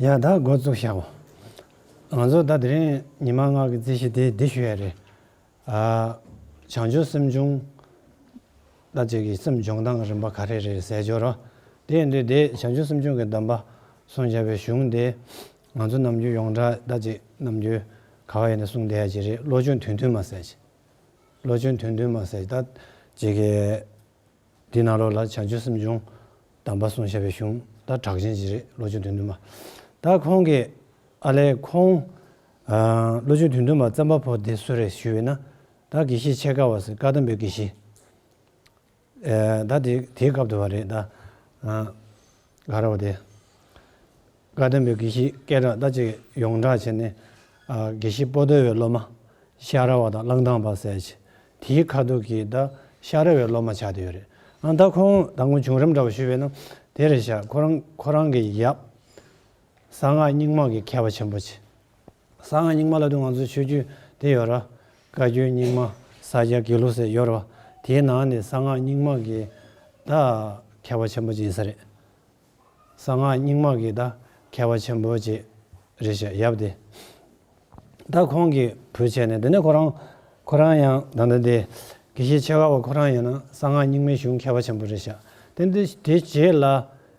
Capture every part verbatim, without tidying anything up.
ཡ་ད་འགོ་བཙུགས་བཞག་གོ། ང་ཚོ་ད་དེ་རིང་ཉི་མ་ལྔ་གི་རྩིས་གཞི་དེ་འདི་ཞུ་ཡ་རེད། ཨ། བྱང་ཆུབ་སེམས་སྦྱོང་། ད་ཅིག་གི་སེམས་སྦྱོང་སྟངས་རིམ་པ་ག་རེ་རེད་ཟེར་ཅོག་རོ། དེ་ཡིན་དུས་དེ་བྱང་ཆུབ་སེམས་སྦྱོང་གི་གདམས་པ་གསུངས་བཞག་པའི་གཞུང་དེ། ང་ཚོ་ནམ་རྒྱུན་ཡོངས་གྲགས་ད་ཅིག་ནམ་རྒྱུན་ག་བ་ཡིན་ན་གསུངས་བསྡད་ཡ་ཅིག་རེད། བློ་སྦྱོང་དོན་བདུན་མ་ཟེར་ཅིག་བློ་སྦྱོང་དོན་བདུན་མ་ཟེར་ཅིག་ད་ཅིག་གི་འདི་ནང་ལོགས་ལ་བྱང་ཆུབ་སེམས་སྦྱོང་གདམས་པ་གསུངས་བཞག་པའི་གཞུང་ད་གྲགས་ཅན་ཅིག་རེད། བློ་སྦྱོང་དོན་བདུན་མ། ད་ཁོང་གིས་ཨ་ལས་ཁོང་། ཨ། བློ་སྦྱོང་དོན་བདུན་མ་རྩོམ་པ་པོ་དེ་སུ་རེད་ཞུས་པས་ན། ད་དགེ་བཤེས་ཆེ་དགའ་བ་ཟེར། བཀའ་གདམས་པའི་དགེ་བཤེས། ཨ། ད་དེ་དེའི་སྐབས་དུ་བ་རེད་ད། ཨ། ག་རེ་བ་དེ། བཀའ་གདམས་པའི་དགེ་བཤེས་སྐད་གྲགས་ད་ཅིག་ཡོངས་གྲགས་བྱས་ནས། ཨ། དགེ་བཤེས་པོ་ཏོ་བའི་སློབ་མ། ཤ་ར་བ་དང་གླང་ཐང་པ་ཟེར་ཅིག་དེའི་ཁ་ཐུག་གི་ད་ཤ་ར་བའི་སློབ་མ་ཆགས་བསྡད་ཡོད་རེད། ཨ། ད་ཁོང་ད་ཁོང་བྱུང་རིམ་འདྲ་བ་ཞུས་པས་ན། དེ་རེད་ཤག་ཁོ་རང་ཁོ་རང་གི་ཡབ། གསང་སྔགས་རྙིང་མ་གི་མཁས་པ་ཆེན་པོ་ཅིག་གསང་སྔགས་རྙིང་མ་ལབ་དུས་ང་ཚོའི་ཆོས་བརྒྱུད་དེ་ཡོད་ར། བཀའ་བརྒྱུད་རྙིང་མ། ས་སྐྱ་དགེ་ལུགས་ཟེར་ཡོད་ར་བ། དེའི་ནང་ནས་གསང་སྔགས་རྙིང་མ་གི་ད་མཁས་པ་ཆེན་པོ་ཅིག་ཡིན་ས་རེད། གསང་སྔགས་རྙིང་མ་གི་ད་མཁས་པ་ཆེན་པོ་ཅིག་རེད་ཤག་ཡབ་དེ། ད་ཁོང་གི་བུ་བྱས་ནས་དེ་ནས་ཁོ་རང་ཁོ་རང་ཡང་ད་ལྟ་དེ་དགེ་བཤེས་ཆེ་དགའ་བ་ཁོ་རང་ཡིན་ན་གསང་སྔགས་རྙིང་མའི་གཞུང་མཁས་པ་ཆེན་པོ་རེད་ཤག་དེ་འདི་དེ་རྗེས་ལ་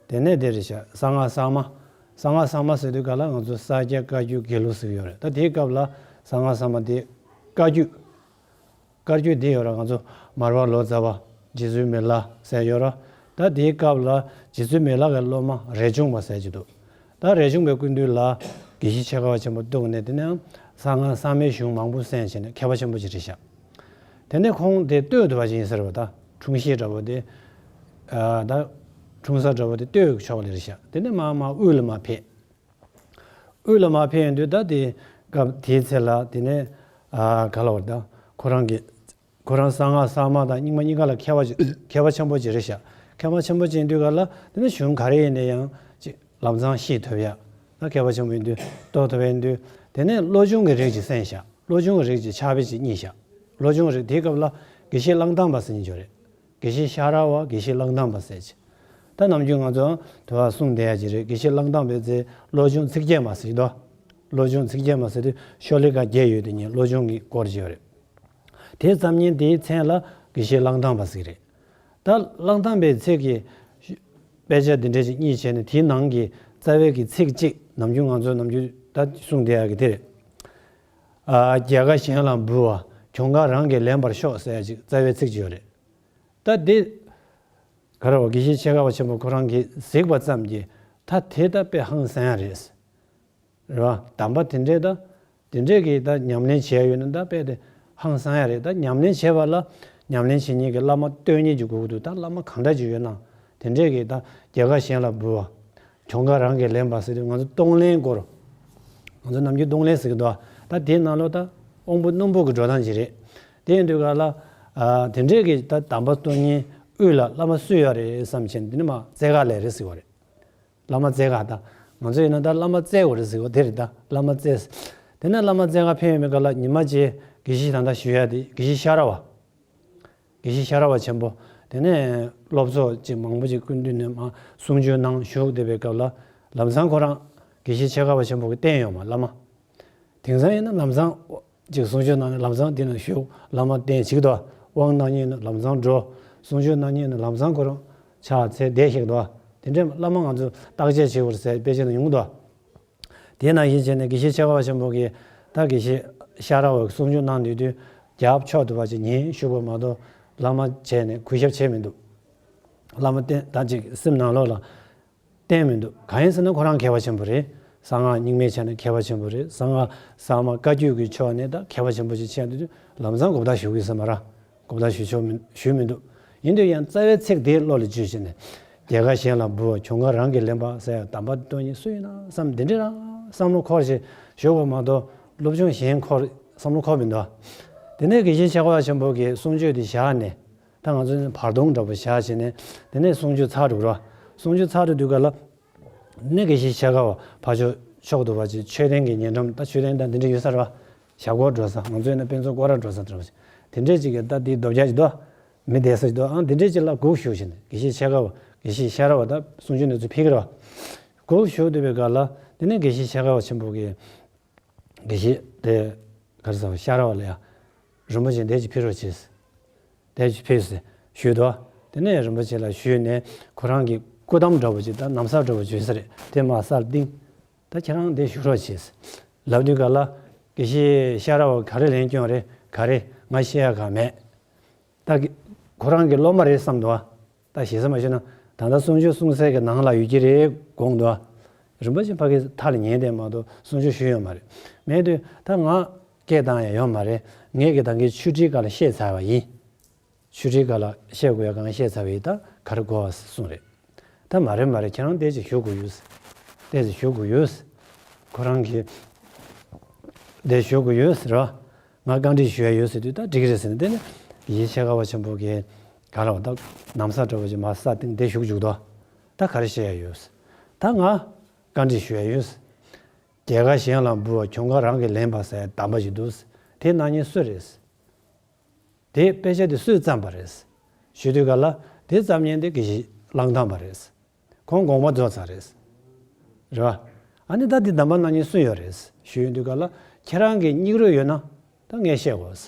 དེ་ནས་དེ་རེད་ཤག་གསང་སྔགས་གསར་མ། གསང་སྔགས་གསར་མ་ཟེར་དུས་ག་ལ་ང་ཚོ་ས་སྐྱ་བཀའ་བརྒྱུད་དགེ་ལུགས་ཟེར་གྱི་ཡོད་རེད། ད་དེའི་སྐབས་ལ་གསང་སྔགས་གསར་མ་དེ་བཀའ་བརྒྱུད། བཀའ་བརྒྱུད་འདི་ཡོད་ར། ང་ཚོ་མར་པ་ལོ་ཙཱ་བ། རྗེ་བཙུན་མི་ལ་ཟེར་ཡོད་ར། ད་དེའི་སྐབས་ལ་རྗེ་བཙུན་མི་ལ་གི་སློབ་མ་རས་ཆུང་པ་ཟེར་གྱི་འདུག་ད་རས་ཆུང་པའི་སྐུ་མདུན་ལ་དགེ་བཤེས་ཆེ་དགའ་བ་ཆེན་པོ་གཏུགས་ནས་དེ་ནས་གསང་སྔགས་གསར་མའི་གཞུང་མང་པོ་གསན་བྱས་ནས་མཁས་པ་ཆེན་པོ་ཅིག་རེད་ཤག་དེ་ནས་ཁོང་དེ་སྟོད་དུ་བ་ཅིག་ཡིན་ཟེར་བ། ད་འཁྲུངས་གཞིས་འདྲ་བོ་དེ། ཨ། ད་འཁྲུངས་ས་འདྲ་བོ་དེ་སྟོད་ཕྱོགས་ལ་རེད་ཤག་དེ་ནས་མར་མར་དབུས་ལ་མར་ཕེབས། དབུས་ལ་མར་ཕེབས་ཡོང་དུས་ད་དེ་སྐབས་དེའི་ཚེ་ལ་དེ་ནས། ཨ། ག་ལ་བར་ད་ཁོ་རང་གི་ཁོ་རང་གསང་སྔགས་གསར་མ་དང་རྙིང་མ་གཉིས་ཀ་ལ་མཁས་པ་ཅིག་མཁས་པ་ཆེན་པོ་ཅིག་རེད་ཤག་མཁས་པ་ཆེན་པོ་ཅིག་ཡིན་དུས་ག་ལ་དེ་ནས་གཞུང་ག་རེ་ཡིན་ན་ཡང་ཅིག་ལམ་སང་ཤེས་ཐུབ་ཡ། ད་མཁས་པ་ཆེན་པོ་ཡིན་དུས་རྟོགས་ཐུབ་ཡ་ཡིན་དུས་དེ་ནས་བློ་སྦྱོང་གི་རིགས་ཅིག་གསན་ཤག་བློ་སྦྱོང་གི་རིགས་ཅིག་ཕྱག་དཔེ་ཅིག་རྙེད་ཤག་བློ་སྦྱོང་གི་རིགས་དེའི་སྐབས་ལ་དགེ་བཤེས་གླང་ཐང་པ་ཟེར་མཁན་ཅིག་ཡོད་རེད། དགེ་བཤེས་ཤ་ར་བ། དགེ་བཤེས་གླང་ཐང་པ་ཟེར་ཅིག་ད་ནམ་རྒྱུན་ང་ཚོ་དུ་བ་གསུངས་བསྡད་ཡ་ཅིག་རེད། དགེ་བཤེས་གླང་ཐང་པའི་ཚེ་བློ་སྦྱོང་ཚིག་བརྒྱད་མ་ཟེར་དོ། བློ་སྦྱོང་ཚིག་བརྒྱད་མ་ཟེར་དུས་ཤོ་ལོ་ཀ་བརྒྱད་ཡོད་དེ་ཉིད་བློ་སྦྱོང་གི་སྐོར་ཅིག་ཡོད་རེད། དེའི་མཚམས་ཉིན་དེའི་མཚན་ལ་དགེ་བཤེས་གླང་ཐང་པ་ཟེར་གི་རེད། ད་གླང་ཐང་པའི་ཚེ་གི་དཔེ་ཆ་འདི་འདྲ་ཅིག་རྙེད་བྱས་ནས་དེའི་ནང་གི་རྩ་བའི་གི་ཚིག་གཅིག་ནམ་རྒྱུན་ང་ཚོ་ནམ་རྒྱུན་ད་གསུངས་བསྡད་ཡ་གི་དེ་རེད། ཨ། རྒྱལ་ཁ་གཞན་ལ་འབུལ་བ། གྱོང་ཁ་རང་གིས་ལེན་པར་ཤོག་ཟེར་ཡ་ཅིག་རྩ་བའི་ཚིག་ཅིག་ཡོད་རེད། ད་འདི་ག་རེ་བ། དགེ་བཤེས་ཆེ་དགའ་བ་ཆེན་པོ་ཁོ་རང་གིས་གཟིགས་པ་ཙམ་གྱིས་ད་དེ་ད་དཔེ་ཧང་སང་ཡ་རེད། རེད་བ། གདམས་པ་དེ་འདྲས་ད་དེ་འདྲས་ཀྱི་ད་ཉམས་ལེན་བྱས་ཡོད་ན་ད་དཔེ་དེ་ཧང་སང་ཡ་རེད། ད་ཉམས་ལེན་བྱས་པ་ལ་ཉམས་ལེན་བྱེད་མཁན་གྱི་བླ་མ་སྟོན་མཁན་གྱི་དགོས་ཀྱི་འདུག་ད་བླ་མ་གང་འདྲ་ཅིག་ཡོད་ན་དེ་འདྲས་ཀྱི་ད་རྒྱལ་ཁ་གཞན་ལ་འབུལ་བ། གྱོང་ཁ་རང་གིས་ལེན་པ་ཟེར་དུས་ང་ཚོ་གཏོང་ལེན་སྐོར། ང་ཚོ་ནམ་རྒྱུན་གཏོང་ལེན་ཟེར་གྱི་འདུག་ད་དེའི་ནང་ལོགས་ད་དབང་པོ་རྣོན་པོ་གི་འགྲོ་སྟངས་ཅིག་རེད། དེ་ཡིན་དུས་ག་ལ། ཨ། དེ་འདྲས་ཀྱི་ད་གདམས་པ་སྟོན་མཁན་དབུས་ལ་བླ་མ་སུ་ཡོད་རེད་བསམ་བྱས་ནས་དེ་ནི་མ་རྩེ་ག་ལས་རེད་ཟེར་བ་རེད། བླ་མ་རྩེ་ག་ད་ང་ཚོ་ཡིན་ན་ད་བླ་མ་རྩེ་བ་རེད་ཟེར་བ་དེ་རེད། ད་བླ་མ་རྩེ། དེ་ནས་བླ་མ་རྩེ་ག་ཕེབས་ཡོང་བའི་སྐབས་ལ་ཉི་མ་གཅིག་དགེ་བཤེས་ད་ལྟ་ཞུ་ཡ་དེ་དགེ་བཤེས་ཤ་ར་བ། དགེ་བཤེས་ཤ་ར་བ་ཆེན་པོ། དེ་ནས་སློབ་ཚོགས་ཅིག་མང་པོ་ཅིག་སྐུ་མདུན་ནས་མར་གསུང་ཆོས་གནང་བཞུགས་བསྡད་པའི་སྐབས་ལ་ལམ་སང་ཁོ་རང་དགེ་བཤེས་ཆེ་དགའ་བ་ཆེན་པོ་གིས་བསྟེན་ཡོང་བ་བླ་མ། དེང་སང་ཡིན་ན་ལམ་སང་ཅིག་གསུང་ཆོས་གནང་ནས་ལམ་སང་དེ་ན་བཞུགས། བླ་མ་བསྟེན་ཅིག་དོ། དབང་གནང་མཁན་ཡིན་ན་ལམ་སང་འགྲོ། གསུང་ཆོས་གནང་མཁན་ཡིན་ན་ལམ་སང་ཁོ་རང་ཕྱག་འཚལ་བསྡད་ཤིག་དོ། དེ་འདྲའི་བླ་མ་ང་ཚོ་བརྟག་དཔྱད་བྱེད་དགོས་རེད་ཟེར་དཔེ་ཆ་ན་ཡོང་གི་འདུག་དེ་ནང་བཞིན་བྱས་ནས་དགེ་བཤེས་ཆེ་དགའ་བ་ཆེན་པོ་གིས་ད་དགེ་བཤེས་ཤ་ར་བ་གསུང་ཆོས་གནང་དུས་དུས་རྒྱབ་ཕྱོགས་དུ་བ་ཅིག་ཉན་བཞུགས་པ་མ་གཏོགས་བླ་མ་བྱས་ནས་གུས་ཞབས་བྱས་མི་འདུག་བླ་མ་བསྟེན་ད་ཅིག་སེམས་ནང་ལོགས་ལ་བསྟེན་མི་འདུག་གང་ཡིན་ཟེར་ན་ཁོ་རང་མཁས་པ་ཆེན་པོ་རེད། གསང་སྔགས་རྙིང་མའི་ཆ་ནས་མཁས་པ་ཆེན་པོ་རེད། གསང་སྔགས་གསར་མ་བཀའ་བརྒྱུད་ཀྱི་ཕྱོགས་ནས་ད་མཁས་པ་ཆེན་པོ་ཅིག་ཆགས་དུས་དུས་ལམ་སང་གོ་བརྡ་ཞུ་གི་ཟེར་མ་ར། གོ་བརྡ་ཞུ་ཆོག་མི་ཞུས་མི་འདུག་ཡིན་དུས་ཡང་རྩ་བའི་ཚིག་དེའི་བློ་ལ་འཇུས་བྱས་ནས་རྒྱལ་ཁ་གཞན་ལ་འབུལ་བ་གྱོང་ཁ་རང་གིས་ལེན་པ་ཟེར་ཡ་གདམས་པ་སྟོན་མཁན་སུ་ཡིན་ན་བསམ་འདི་འདྲ་རང་བསམ་བློ་འཁོར་ཞིག་ཞོག་པ་མ་གཏོགས་སློབ་སྦྱོང་གཞན་འཁོར་བསམ་བློ་འཁོར་མི་འདུག་དེ་ནས་དགེ་བཤེས་ཆེ་དགའ་བ་ཆེན་པོ་གིས་གསུང་ཆོས་དེ་བཞག་ནས་ད་ང་ཚོ་ནི་བར་སྟོང་འདྲ་པོ་བཞག་བྱས་ནས་དེ་ནས་གསུང་ཆོས་ཚར་འགྲོ་ར། གསུང་ཆོས་ཚར་འགྲོ་དུས་ག་ལ་ནི་དགེ་བཤེས་ཆེ་དགའ་བ་ཕར་ཕྱོགས་ཕྱོགས་དུ་བ་ཅིག་མཆོད་རྟེན་གྱི་ཉེ་འགྲམ་ད་མཆོད་རྟེན་ད་འདི་འདྲ་ཡོད་ས་ར་བ། ཞབས་སྐོར་འགྲོ་ས་ང་ཚོ་ཡིན་ན་དཔེ་མཛོད་སྐོར་ར་འགྲོ་ས་འདྲ་བ་ཅིག་དེ་འདྲས་ཅིག་གི་ད་དེའི་རྡོ་རྒྱ་ཅིག་འདུག་མི་བསྡད་ས་ཅིག་འདུག་ཨང་དེ་འདྲས་ཅིག་ལ་སྒུག་བཞུགས་བྱས་ནས་དགེ་བཤེས་ཆེ་དགའ་བ་དགེ་བཤེས་ཤ་ར་བ་ད་གསུང་ཆོས་འདི་ཚོ་ཕེབས་ཀྱི་ར་བ། སྒུག་བཞུགས་སྡོད་པའི་སྐབས་ལ་ དེ་ནས་དགེ་བཤེས་ཤེལ་དཀར་བ་ཆེན་པོ་གིས། དགེ་བཤེས་དེ་ག་རེ་ཟེར་བ། ཤ་ར་བ་ལ་ཡ། རིན་པོ་ཆེ་འདས་ཀྱིས་ཕུལ་རོགས་གྱིས། འདས་ཀྱིས་ཕུལ་ཟེར་ཞུས་འདུག་དེ་ནས་རིན་པོ་ཆེ་ལ་ཞུས་ནས་ཁོ་རང་གི་སྐུ་གདམས་འདྲ་པོ་ཅིག་དང་ན་བཟའ་འདྲ་པོ་བྱོས་ས་རེད། དེ་མར་སར་བཏིང་། ད་ཁྱེད་རང་འདིར་བཞུགས་རོགས་གྱིས། ལབ་དུས་ག་ལ། དགེ་བཤེས་ཤ་ར་བ་ག་རེ་ལན་སྐྱོན་རེད། ག་རེ། ང་བཤད་ཡ་ག་མེད། ད་གི་ཁོ་རང་གི་སློབ་མ་རེད་བསམ་འདུག་ད་ཞེ་ས་མ་ཞུ་ན། ད་ལྟ་གསུང་ཆོས་གསུང་སའི་གི་ནང་ལ་ཡོད་ཀྱི་རེད་དགོངས་འདུག་རིན་པོ་ཆེ་ཕ་གིའི་མཐའ་ལ་ཉན་བསྡད་མ་གཏོགས་གསུང་ཆོས་ཞུས་ཡོད་མ་རེད། མེད་དུས་ད་ང་སྐད་བཏང་ཡ་ཡོད་མ་རེད། ངས་གི་ད་གིན་ཆོས་ཁྲིའི་སྐབས་ལ་བཤད་ཚར་བ་ཡིན། ཆོས་ཁྲིའི་སྐབས་ལ་བཤད་དགོས་ཡ་གང་བཤད་ཚར་བ་ཡིན། ད་ག་རེ་དགོས་པ་གསུངས་རེད། ད་མ་རེད་མ་རེད། ཁྱེད་རང་འདིར་ཅིག་བཞུགས་དགོས་ཡོད། འདིར་ཅིག་བཞུགས་དགོས་ཡོད། ཁོ་རང་གིས་འདིར་བཞུགས་དགོས་ཡོད་ཟེར་བ། ང་བཀའ་འདྲི་ཞུ་ཡ་ཡོད་ཟེར་དུས་ད་འགྲིག་གི་རེད་ཟེར་ནས། དེ་ནས་དགེ་བཤེས་ཤེལ་དཀར་བ་ཆེན་པོ་གིས་ག་རེ་ལབ། ད་ན་བཟའ་འདྲ་པོ་ཅིག་མར་སར་བཏིང་། འདིར་བཞུགས་བཅུག་དོ། ད་ག་རེ་བཤད་ཡ་ཡོད། ད་ང་བཀའ་འདྲི་ཞུ་ཡ་ཡོད། རྒྱལ་ཁ་གཞན་ལ་འབུལ་བ། གྱོང་ཁ་རང་གིས་ལེན་པ་ཟེར་གདམས་པ་ཞིག་འདུག་དེ་གནང་མཁན་སུ་རེད། དེ་དཔེ་ཆ་དེ་སུས་བརྩམས་པ་རེད། ཞུ་དུས་ག་ལ། དེ་བརྩམས་མཁན་དེ་དགེ་བཤེས་གླང་ཐང་པ་རེད། ཁོང་དགོངས་པ་རྫོགས་ཚར་རེད། རེད་བ། ཨ་ནི་ད་འདི་གདམས་པ་གནང་མཁན་སུ་ཡོད་རེད་ཞུ་ཡོང་དུས་ག་ལ། ཁྱེད་རང་གི་སྙིང་རུས་ཡོད་ན་ད་ངས་བཤད་དགོས།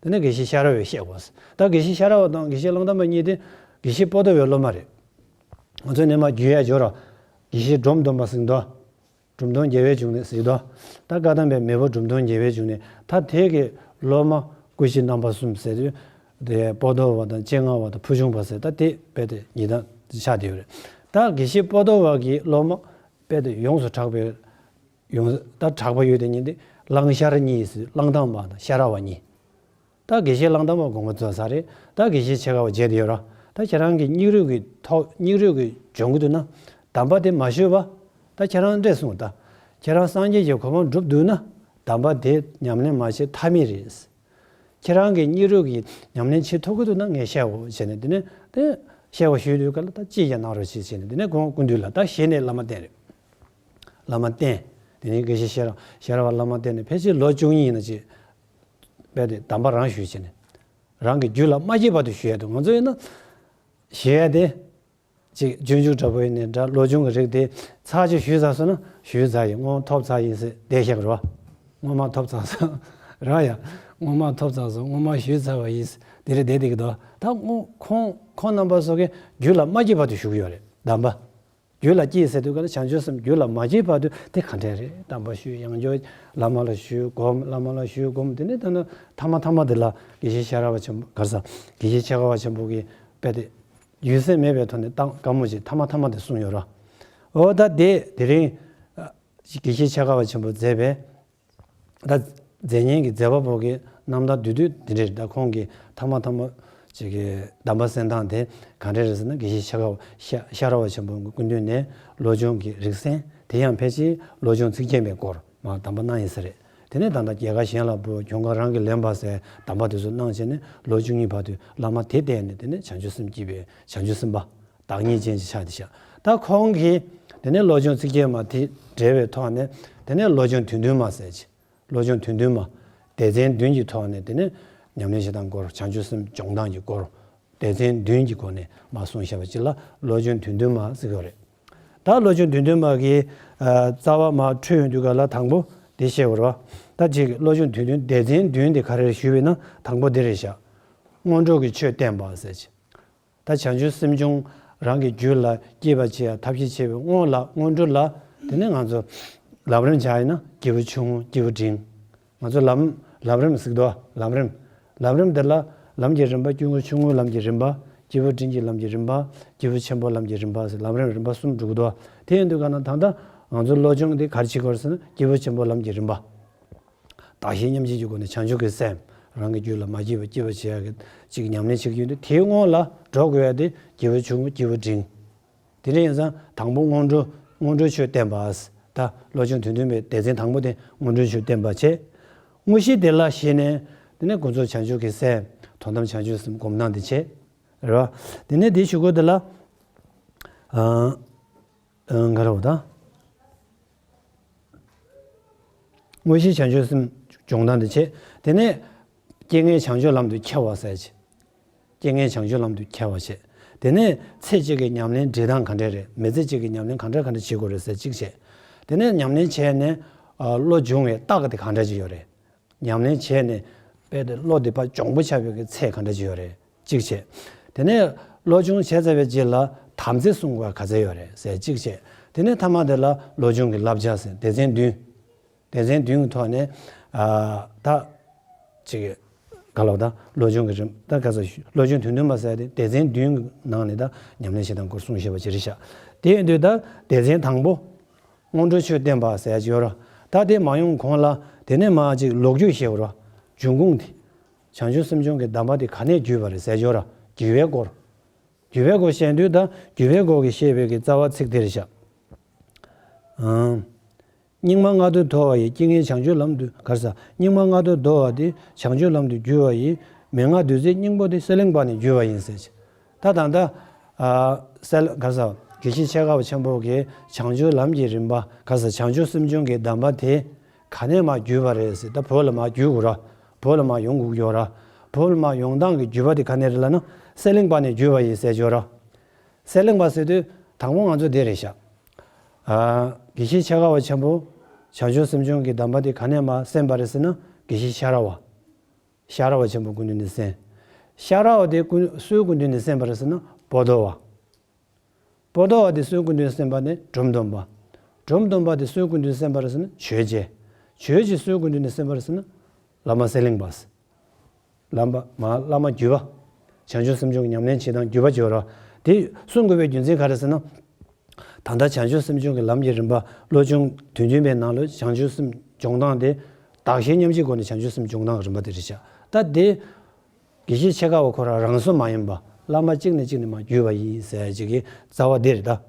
དེ་ནས་དགེ་བཤེས་ཤ་ར་བས་བཤད་དགོས། ད་དགེ་བཤེས་ཤ་ར་བ་དང་དགེ་བཤེས་གླང་ཐང་པ་གཉིས་དེ་དགེ་བཤེས་པོ་ཏོ་བའི་སློབ་མ་རེད། ང་ཚོ་ནས་མར་བརྒྱུད་ཡ་འབྱོར་རོགས། དགེ་བཤེས་འབྲོམ་སྟོན་པ་ཟེར་འདུག་འབྲོམ་སྟོན་རྒྱལ་བའི་འབྱུང་གནས་ཟེར་གྱི་འདུག་ད་བཀའ་གདམས་པའི་མེས་པོ་འབྲོམ་སྟོན་རྒྱལ་བའི་འབྱུང་གནས། ད་དེ་གི་སློབ་མ་སྐུ་བཞི་རྣམ་པ་གསུམ་ཟེར་དུས། དེ་པོ་ཏོ་བ་དང་སྤྱན་སྔ་བ་དང་ཕུར་བྱུང་བ་ཟེར། ད་དེ་དཔེ་དེ་ཉིས་ལྡན་ཆགས་བསྡད་ཡོད་རེད། ད་དགེ་བཤེས་པོ་ཏོ་བ་གི་སློབ་མ་དཔེ་དེ་ཡོངས་སུ་གྲགས་པའི། ཡོངས་ད་གྲགས་པ་ཡོད་དེ་གཉིས་དེ་གླང་ཤར་གཉིས་ཟེར། གླང་ཐང་པ་དང་ཤ་ར་བ་གཉིས། ད་དགེ་བཤེས་གླང་ཐང་པ་དགོངས་པ་རྫོགས་ཚར་རེད། ད་དགེ་བཤེས་ཕྱེད་ཀ་བ་མཇལ་དེ་ཡོད་ར། ད་ཁྱེད་རང་གི་སྙིང་རུས་ཀྱི་ཐོག་སྙིང་རུས་ཀྱི་འཇོན་གྱི་འདུག་ན། གདམས་པ་དེ་མ་ཞུས་པ། ད་ཁྱེད་རང་འདྲེས་སོང་། ད་ཁྱེད་རང་སངས་རྒྱས་ཀྱི་གོ་འཕང་སྒྲུབ་འདུག་ན། གདམས་པ་དེ་ཉམས་ལེན་མ་བྱེད་ཐབས་མེད་རེད། ཁྱེད་རང་གི་སྙིང་རུས་ཀྱི་ཉམས་ལེན་བྱེད་ཐུབ་ཀྱི་འདུག་ན་ངས་བཤད་འོ་བྱས་ནས། དེ་ནས་དེ་བཤད་པ་ཞུས་དུས་ག་ལ། ད་ཅི་ཡང་གནང་རོགས་བྱེད་བྱས་ནས། དེ་ནས་ཁོང་སྐུ་མདུན་ལ་ད་ཞལ་ནས་བླ་མ་བསྟེན་རེད། བླ་མ་བསྟེན། དེ་ནས་དགེ་བཤེས་ཤེས་རབ་ཤེས་རབ་པ་བླ་མ་བསྟེན་ནས་ཕལ་ཆེར་ལོ་བཅུ་གཉིས་ཡིན་ན་ཅིག་རྦད་དེ་གདམས་པ་རང་ཞུས་བྱས་ནས། རང་གི་རྒྱུད་ལ་མ་སྐྱེས་བར་དུ་ཞུ་ཡ་འདུག་ང་ཚོ་ཡིན་ན་ཞུ་ཡ་དེ། ཅིག་སྤྱོད་འཇུག་འདྲ་པོ་ཡིན་ནའི་འདྲ། བློ་སྦྱོང་གི་རིགས་དེ་ཚར་གཅིག་ཞུས་ཚར་སོང་ན། ཞུས་ཚར་ཡིན། སྔོན་ཐོབ་ཚར་ཡིན་ཟེར་བསྡད་བཞག་རོ། སྔོན་མ་ཐོབ་ཚར་སོང་ར་ཡ། སྔོན་མ་ཐོབ་ཚར་སོང་། སྔོན་མ་ཞུས་ཚར་བ་ཡིན་ཟེར་དེ་རེད་བསྡད་བསྡད་ཀྱི་འདུག་ད་སྔོན་ཁོང་ཁོང་རྣམ་པ་ཚོ་གི་རྒྱུད་ལ་མ་སྐྱེས་བར་དུ་ཞུ་གི་ཡོད་རེད། གདམས་པ། རྒྱུད་ལ་སྐྱེས་ཟེར་དུས་ག་ལ། བྱང་ཆུབ་སེམས་རྒྱུད་ལ་མ་སྐྱེས་བར་དུ་དེ་ག་འདྲ་རེད། གདམས་པ་ཞུས། ཡང་བསྐྱར་བླ་མ་ལ་ཞུས་སྒོམ། བླ་མ་ལ་ཞུས་སྒོམ། དེ་ནས་ད་ནི་ཐ་མ་ཐ་མ་དེ་ལ་དགེ་བཤེས་ཤེས་རབ་པ་ཆེན་པོ། ག་རེ་ཟ། དགེ་བཤེས་ཕྱེད་ཀ་བ་ཆེན་པོ་གིས་དཔེ་དེ་རྒྱུན་སྲིང་མེད་པའི་ཐོག་ནས་བཏང་། བཀའ་མོལ་ཅིག་ཐ་མ་ཐ་མ་དེ་གསུངས་ཡོད་ར། འོ་ད་དེ་དེ་རིང་དགེ་བཤེས་ཕྱེད་ཀ་བ་ཆེན་པོ་མཛད་པའི། ད་མཛད་བརྙན་གྱི་མཛད་པ་པོ་གི་རྣམ་ཐར་བསྡུས་བསྡུས་འདི་འདྲ་རེད། ད་ཁོང་གིས་ཐ་མ་ཐ་མ་ཅིག་གི་གདམས་པ་གསན་སྟངས་དེ་ག་འདྲ་རེད་ཟེར་ན། དགེ་བཤེས་ཤ་ཀ་ཤ་ཤ་ར་བ་ཆེན་པོའི་སྐུ་མདུན་ནས་བློ་སྦྱོང་གི་རིགས་གསན། དེ་ཡང་ཕལ་ཆེར་བློ་སྦྱོང་ཚིག་བརྒྱད་པའི་སྐོར་མར་གདམས་པ་གནང་ཡིན་ས་རེད། དེ་ནས་ད་ལྟ་རྒྱལ་ཁ་གཞན་ལ་འབུལ། གྱོང་ཁ་རང་གིས་ལེན་པ་ཟེར་གདམས་པ་དེ་ཚོ་གནང་བྱས་ནས། ལོ་བཅུ་གཉིས་བར་དུ་བླ་མ་དེ་བསྟེན་ནས། དེ་ནས་བྱང་ཆུབ་སེམས་སྐྱེས་པའི་བྱང་ཆུབ་སེམས་དཔའ། བདག་ཉིད་ཅན་ཅིག་ཆགས་བསྡད་ཤག་ད་ཁོང་གིས་དེ་ནས་བློ་སྦྱོང་ཚིག་བརྒྱད་མ་དེ་འགྲེལ་བའི་ཐོག་ནས། དེ་ནས་བློ་སྦྱོང་དོན་བདུན་མ་ཟེར་ཅིག་བློ་སྦྱོང་དོན་བདུན་མ། སྡེ་ཚན་བདུན་གྱི་ཐོག་ནས་དེ་ནས་ཉམས་ལེན་བྱེད་སྟངས་སྐོར། བྱང་ཆུབ་སེམས་སྦྱོང་སྟངས་ཀྱི་སྐོར། སྡེ་ཚན་བདུན་གྱི་སྒོ་ནས་མར་གསུངས་བཞག་པ་ཅིག་ལ་བློ་སྦྱོང་དོན་བདུན་མ་ཟེར་གྱི་ཡོད་རེད། ད་བློ་སྦྱོང་དོན་བདུན་མ་གི་ཨ་རྩ་བ་མར་འཕྲོས་ཡོང་དུས་ག་ལ། དང་པོ་དེ་བཤད་དགོས་རེད་བ། ད་ཅིག་བློ་སྦྱོང་དོན་བདུན། སྡེ་ཚན་བདུན་དེ་ག་རེ་རེད་ཞུས་པ་ཡིན་ན། དང་པོ་འདི་རེད་ཤག་སྔོན་འགྲོ་གི་ཆོས་བསྟན་པ་ཟེར་ཅིག་ད་བྱང་ཆུབ་སེམས་བྱུང་རང་གི་རྒྱུད་ལ་སྐྱེས་པར་བྱེད་ཡ་ཐབས་ཤེས་བྱེད་པའི་སྔོན་ལ། སྔོན་འགྲོ་ལ། དེ་ནས་ང་ཚོ་ལམ་རིམ་སྦྱར་ཡིན་ན། སྐྱེས་བུ་ཆུང་ངུ། སྐྱེས་བུ་འབྲིང་། ང་ཚོ་ལམ་ལམ་རིམ་ཟེར་གྱི་འདུག་ལམ་རིམ། ལམ་རིམ་འདི་ལ་ལམ་གྱི་རིམ་པ། སྐྱེས་བུ་ཆུང་ངུའི་ལམ་གྱི་རིམ་པ། སྐྱེས་བུ་འབྲིང་གི་ལམ་གྱི་རིམ་པ། སྐྱེས་བུ་ཆེན་པོའི་ལམ་གྱི་རིམ་པ་ཟེར། ལམ་རིམ་རིམ་པ་གསུམ་འགྲོ་གི་འདུག་དེ་ཡིན་དུས་ག་ན་ད་ལྟ་ང་ཚོ་བློ་སྦྱོང་འདི་ག་རེ་བྱེད་དགོས་ཟེར་ན། སྐྱེས་བུ་ཆེན་པོའི་ལམ་གྱི་རིམ་པ། བདག་གཞན་མཉམ་བརྗེ་གི་སྒོ་ནས་བྱང་ཆུབ་ཀྱི་སེམས་རང་གི་རྒྱུད་ལ་མ་སྐྱེས་པ་སྐྱེས་པར་བྱེད་ཡ་གི་ཅིག་ཉམས་ལེན་བྱེད་ཀྱི་ཡོད་དུས། དེའི་སྔོན་ལ་འགྲོ་དགོས་ཡ་དེ་སྐྱེས་བུ་ཆུང་ངུ། སྐྱེས་བུ་འབྲིང་། དེ་འདྲ་ཡིན་ཙང་དང་པོ་སྔོན་འགྲོ། སྔོན་འགྲོའི་ཆོས་བསྟན་པ། ད་བློ་སྦྱོང་དོན་བདུན་པའི་སྡེ་ཚན་དང་པོ་དེ་སྔོན་འགྲོའི་ཆོས་བསྟན་པ་བྱས། དངོས་གཞི་དེ་ལ་གཞིགས་ནས། དེ་ནས་ཀུན་རྫོབ་བྱང་ཆུབ་ཀྱི་སེམས། དོན་དམ་བྱང་ཆུབ་སེམས་སྒོམ་སྟངས་དེ་བྱས། རེད་བ། དེ་ནས་དེའི་གཞུག་གུ་དེ་ལ། ཨ། ཨ། ག་རེ་བ་དང་། དངོས་གཞི་བྱང་ཆུབ་སེམས་སྦྱོང་སྟངས་དེ་བྱས། དེ་ནས་རྐྱེན་ངན་བྱང་ཆུབ་ལམ་དུ་ཁྱེར་བ་ཟེར་བྱས། རྐྱེན་ངན་བྱང་ཆུབ་ལམ་དུ་ཁྱེར་བ་བྱས། དེ་ནས་ཚེ་གཅིག་གི་ཉམས་ལེན་འབྲི་སྟངས་ག་འདྲ་རེད། མི་ཚེ་གཅིག་གི་ཉམས་ལེན་ག་འདྲ་ག་འདྲ་བྱེད་དགོས་རེད་ཟེར་གཅིག་བྱས། དེ་ནས་ཉམས་ལེན་བྱས་ནས་ཨ་བློ་སྦྱོང་བའི་རྟགས་དེ་གང་འདྲ་ཅིག་ཡོད་རེད། ཉམས་ལེན་བྱས་ནས་དཔེ་དེ་བློ་དེ་ཕར་གྱོང་པོ་ཆགས་པའི་གི་ཚད་གང་འདྲ་ཅིག་ཡོད་རེད། གཅིག་བྱས། དེ་ནས་བློ་སྦྱོང་བྱས་ཚར་བའི་རྗེས་ལ་དམ་ཚིག་སྲུང་དགོས་པ་ག་ཚད་ཡོད་རེད་ཟེར་གཅིག་བྱས། དེ་ནས་ཐ་མ་དེ་ལ་བློ་སྦྱོང་གི་བསླབ་བྱ་ཟེར་སྡེ་ཚན་བདུན། སྡེ་ཚན་བདུན་གྱི་ཐོག་ནས་ཨ་ད་ཅིག་ག་ལ་བ་ད་བློ་སྦྱོང་གི་རིམ་ད་ག་ཚོད་བློ་སྦྱོང་དོན་བདུན་པ་ཟེར་ཏེ་སྡེ་ཚན་བདུན་གྱི་ནང་ནས་ད་ཉམས་ལེན་བྱེད་སྟངས་སྐོར་གསུངས་བཞག་པ་ཅིག་རེད་ཤག་དེ་ཡིན་དུས་ད་སྡེ་ཚན་དང་པོ། སྔོན་འགྲོ་ཆོས་བསྟན་པ་ཟེར་ཡ་ཅིག་ཡོད་ར། ད་དེ་མ་ཡོང་གོང་ལ་དེ་ནས་མ་ཅིག་ལོ་རྒྱུས་བཤད་དགོས་ར། འབྱུང་ཁུངས་དེ། བྱང་ཆུབ་སེམས་བྱུང་གི་གདམས་པ་དེ་ག་ནས་བརྒྱུད་པ་རེད་ཟེར་ཡ་ཅིག་ཡོད་ར། བརྒྱུད་པའི་སྐོར། བརྒྱུད་པའི་སྐོར་བཤད་དུས་ད་བརྒྱུད་པའི་སྐོར་གྱི་བཤད་པའི་གི་རྩ་བ་ཚིག་དེ་རེད་ཤག་ཨང་། སྙིགས་མ་ལྔ་བདོ་བདོ་བ་ཡི། རྐྱེན་ངན་བྱང་ཆུབ་ལམ་དུ་ག་རེ་ཟ། སྙིགས་མ་ལྔ་བདོ་བདོ་བ་དེ་བྱང་ཆུབ་ལམ་དུ་བརྒྱུད་པ་ཡི། མན་ངག་བདུད་རྩིའི་སྙིང་པོ་དེ་གསེར་གླིང་པ་ནས་བརྒྱུད་པ་ཡིན་ཟེར་གྱི། ད་ད་ལྟ་ཨ་གསེར་ག་རེ་ཟ། དགེ་བཤེས་ཆེ་དགའ་བ་ཆེན་པོ་གིས་བྱང་ཆུབ་ལམ་གྱི་རིམ་པ་ག་རེ་ཟ། བྱང་ཆུབ་སེམས་བྱུང་གི་གདམས་པ་དེ་ག་ནས་མར་བརྒྱུད་པ་རེད་ཟེར། ད་བོད་ལ་མར་བརྒྱུད་དགོས་ར། བོད་ལ་མར་ཡོང་དགོས་ཀྱི་ཡོད་ར། བོད་ལ་མར་ཡོང་སྟངས་ཀྱི་བརྒྱུད་པ་དེ་ག་ནས་རེད་ལབ་ན་གསེར་གླིང་པ་ནས་བརྒྱུད་པ་ཡིན་ཟེར་གྱི་ཡོད་ར། གསེར་གླིང་པ་ཟེར་དུས་དང་པོ་ང་ཚོ་འདི་རེད་ཤག་ཨ། དགེ་བཤེས་ཆེ་དགའ་བ་ཆེན་པོ་བྱང་ཆུབ་སེམས་བྱུང་གི་གདམས་པ་དེ་ག་ནས་མར་གསན་པ་རེད་ཟེར་ན་དགེ་བཤེས་ཤ་ར་བ། ཤ་ར་བ་ཆེན་པོ་སྐུ་མདུན་ནས་གསན། ཤ་ར་བ་དེ་སྐུ་སུའི་སྐུ་མདུན་ནས་གསན་པ་རེད་ཟེར་ན་པོ་ཏོ་བ། པོ་ཏོ་བ་དེ་སུའི་སྐུ་མདུན་ནས་གསན་པ་ནི་འབྲོམ་སྟོན་པ། འབྲོམ་སྟོན་པ་དེ་སུའི་སྐུ་མདུན་ནས་གསན་པ་རེད་ཟེར་ན་ཆོས་རྗེ། ཆོས་རྗེ་སུའི་སྐུ་མདུན་ནས་གསན་པ་རེད་ཟེར་ན་བླ་མ་གསེར་གླིང་པ། བླ་མ་མ་བླ་མ་བརྒྱུད་པ། བྱང་ཆུབ་སེམས་བྱུང་གི་ཉམས་ལེན་བྱེད་སྟངས་བརྒྱུད་པ་བརྗོད་རོགས། དེ་གསུང་དགོས་པའི་རྒྱུ་མཚན་ག་རེ་ཟེར་ན། ད་ལྟ་བྱང་ཆུབ་སེམས་བྱུང་གི་ལམ་གྱི་རིམ་པ་བློ་སྦྱོང་དོན་བདུན་པའི་ནང་ལ་བྱང་ཆུབ་སེམས་སྦྱོང་སྟངས་དེ། བདག་གཞན་མཉམ་བརྗེའི་སྒོ་ནས་བྱང་ཆུབ་སེམས་སྦྱོང་སྟངས་རིམ་པ་དེ་རེད་ཤག་ད་དེ། དགེ་བཤེས་ཆེ་དགའ་བ་ཁོ་རང་རང་བཟོ་མ་ཡིན་པ་བླ་མ་གཅིག་ནས་གཅིག་ནས་མར་བརྒྱུད་པ་ཡིན་ཟེར་ཅིག་གི་རྩ་བ་དེ་རེད་ད།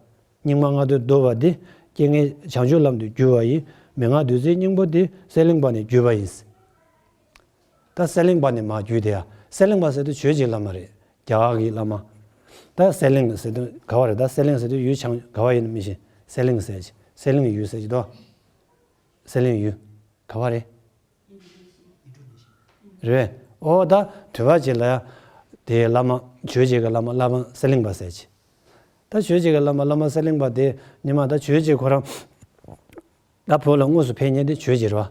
སྙིགས་མ་ལྔ་བདོ་བདོ་བ་དེ་རྐྱེན་ངན་བྱང་ཆུབ་ལམ་དུ་བརྒྱུད་པ་ཡིན། མན་ངག་བདུད་རྩིའི་སྙིང་པོ་དེ་གསེར་གླིང་པ་ནས་བརྒྱུད་པ་ཡིན། ད་གསེར་གླིང་པ་ནས་མར་བརྒྱུད་དེ་ཡ། གསེར་གླིང་པ་ཟེར་དུས་ཆོས་ཀྱི་བླ་མ་རེད། རྒྱ་གར་གྱི་བླ་མ། ད་གསེར་གླིང་ཟེར་དུས་ག་བ་རེད། ད་གསེར་གླིང་ཟེར་དུས་ཡུལ་བྱང་ག་བ་ཡིན་ན་མི་ཤེས། གསེར་གླིང་ཟེར་གྱི་གསེར་གླིང་ཡུལ་ཟེར་གྱི་དོ། གསེར་གླིང་ཡུལ་ག་བ་རེད། རེད། ཨོ་ད་དུས་བ་ཅིག་ལ་ཡ། དེའི་བླ་མ་ཆོས་རྗེ་གི་བླ་མ་བླ་མ་གསེར་གླིང་པ་ཟེར་གྱི། ད་ཆོས་རྗེ་གི་བླ་མ་བླ་མ་གསེར་གླིང་པ་དེ་ཉི་མ་ད་ཆོས་རྗེ་ཁོ་རང་། ད་བོད་ལ་དངོས་སུ་ཕེབས་མཁན་དེ་ཆོས་རྗེ་རེད་བ།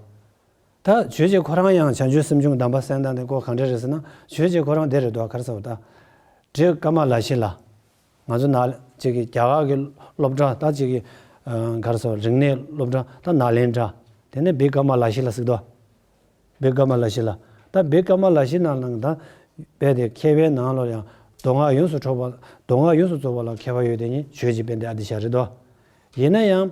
ད་ཆོས་རྗེ་ཁོ་རང་ཡང་བྱང་ཆུབ་སེམས་བྱུང་གདམས་པ་གསན་སྟངས་དེ་ཁོ་གང་འདྲ་རེད་ཟེར་ན་ཆོས་རྗེ་ཁོ་རང་དེ་རེད་དོ། ག་རེ་ཟེར་བ་ད། འདྲེ་ཀ་མ་ལ་ཤི་ལ། ང་ཚོ་ནཱ་ཅིག་གི་རྒྱ་གར་གྱི་སློབ་གྲྭ་ད་ཅིག་གི་ཨ་ག་རེ་ཟེར་རིག་གནས་སློབ་གྲྭ་ད་ནཱ་ལེནྡྲ། དེ་ནས་བི་ཀ་མ་ལ་ཤི་ལ་ཟེར་དོ། བི་ཀ་མ་ལ་ཤི་ལ། ད་བི་ཀ་མ་ལ་ཤི་ནང་ལ་ད་དཔེ་དེ་མཁས་པའི་ནང་ལ་ཡང་མདོ་སྔགས་ཡོངས་སུ་གྲུབ་པ་མདོ་སྔགས་ཡོངས་སུ་རྫོགས་པ་ལ་མཁས་པ་ཡོད་དེ་ཉིད་ཆོས་ཀྱི་དཔལ་ལྡན་ཨ་ཏི་ཤ་རེད་དོ། ཡིན་ན་ཡང་།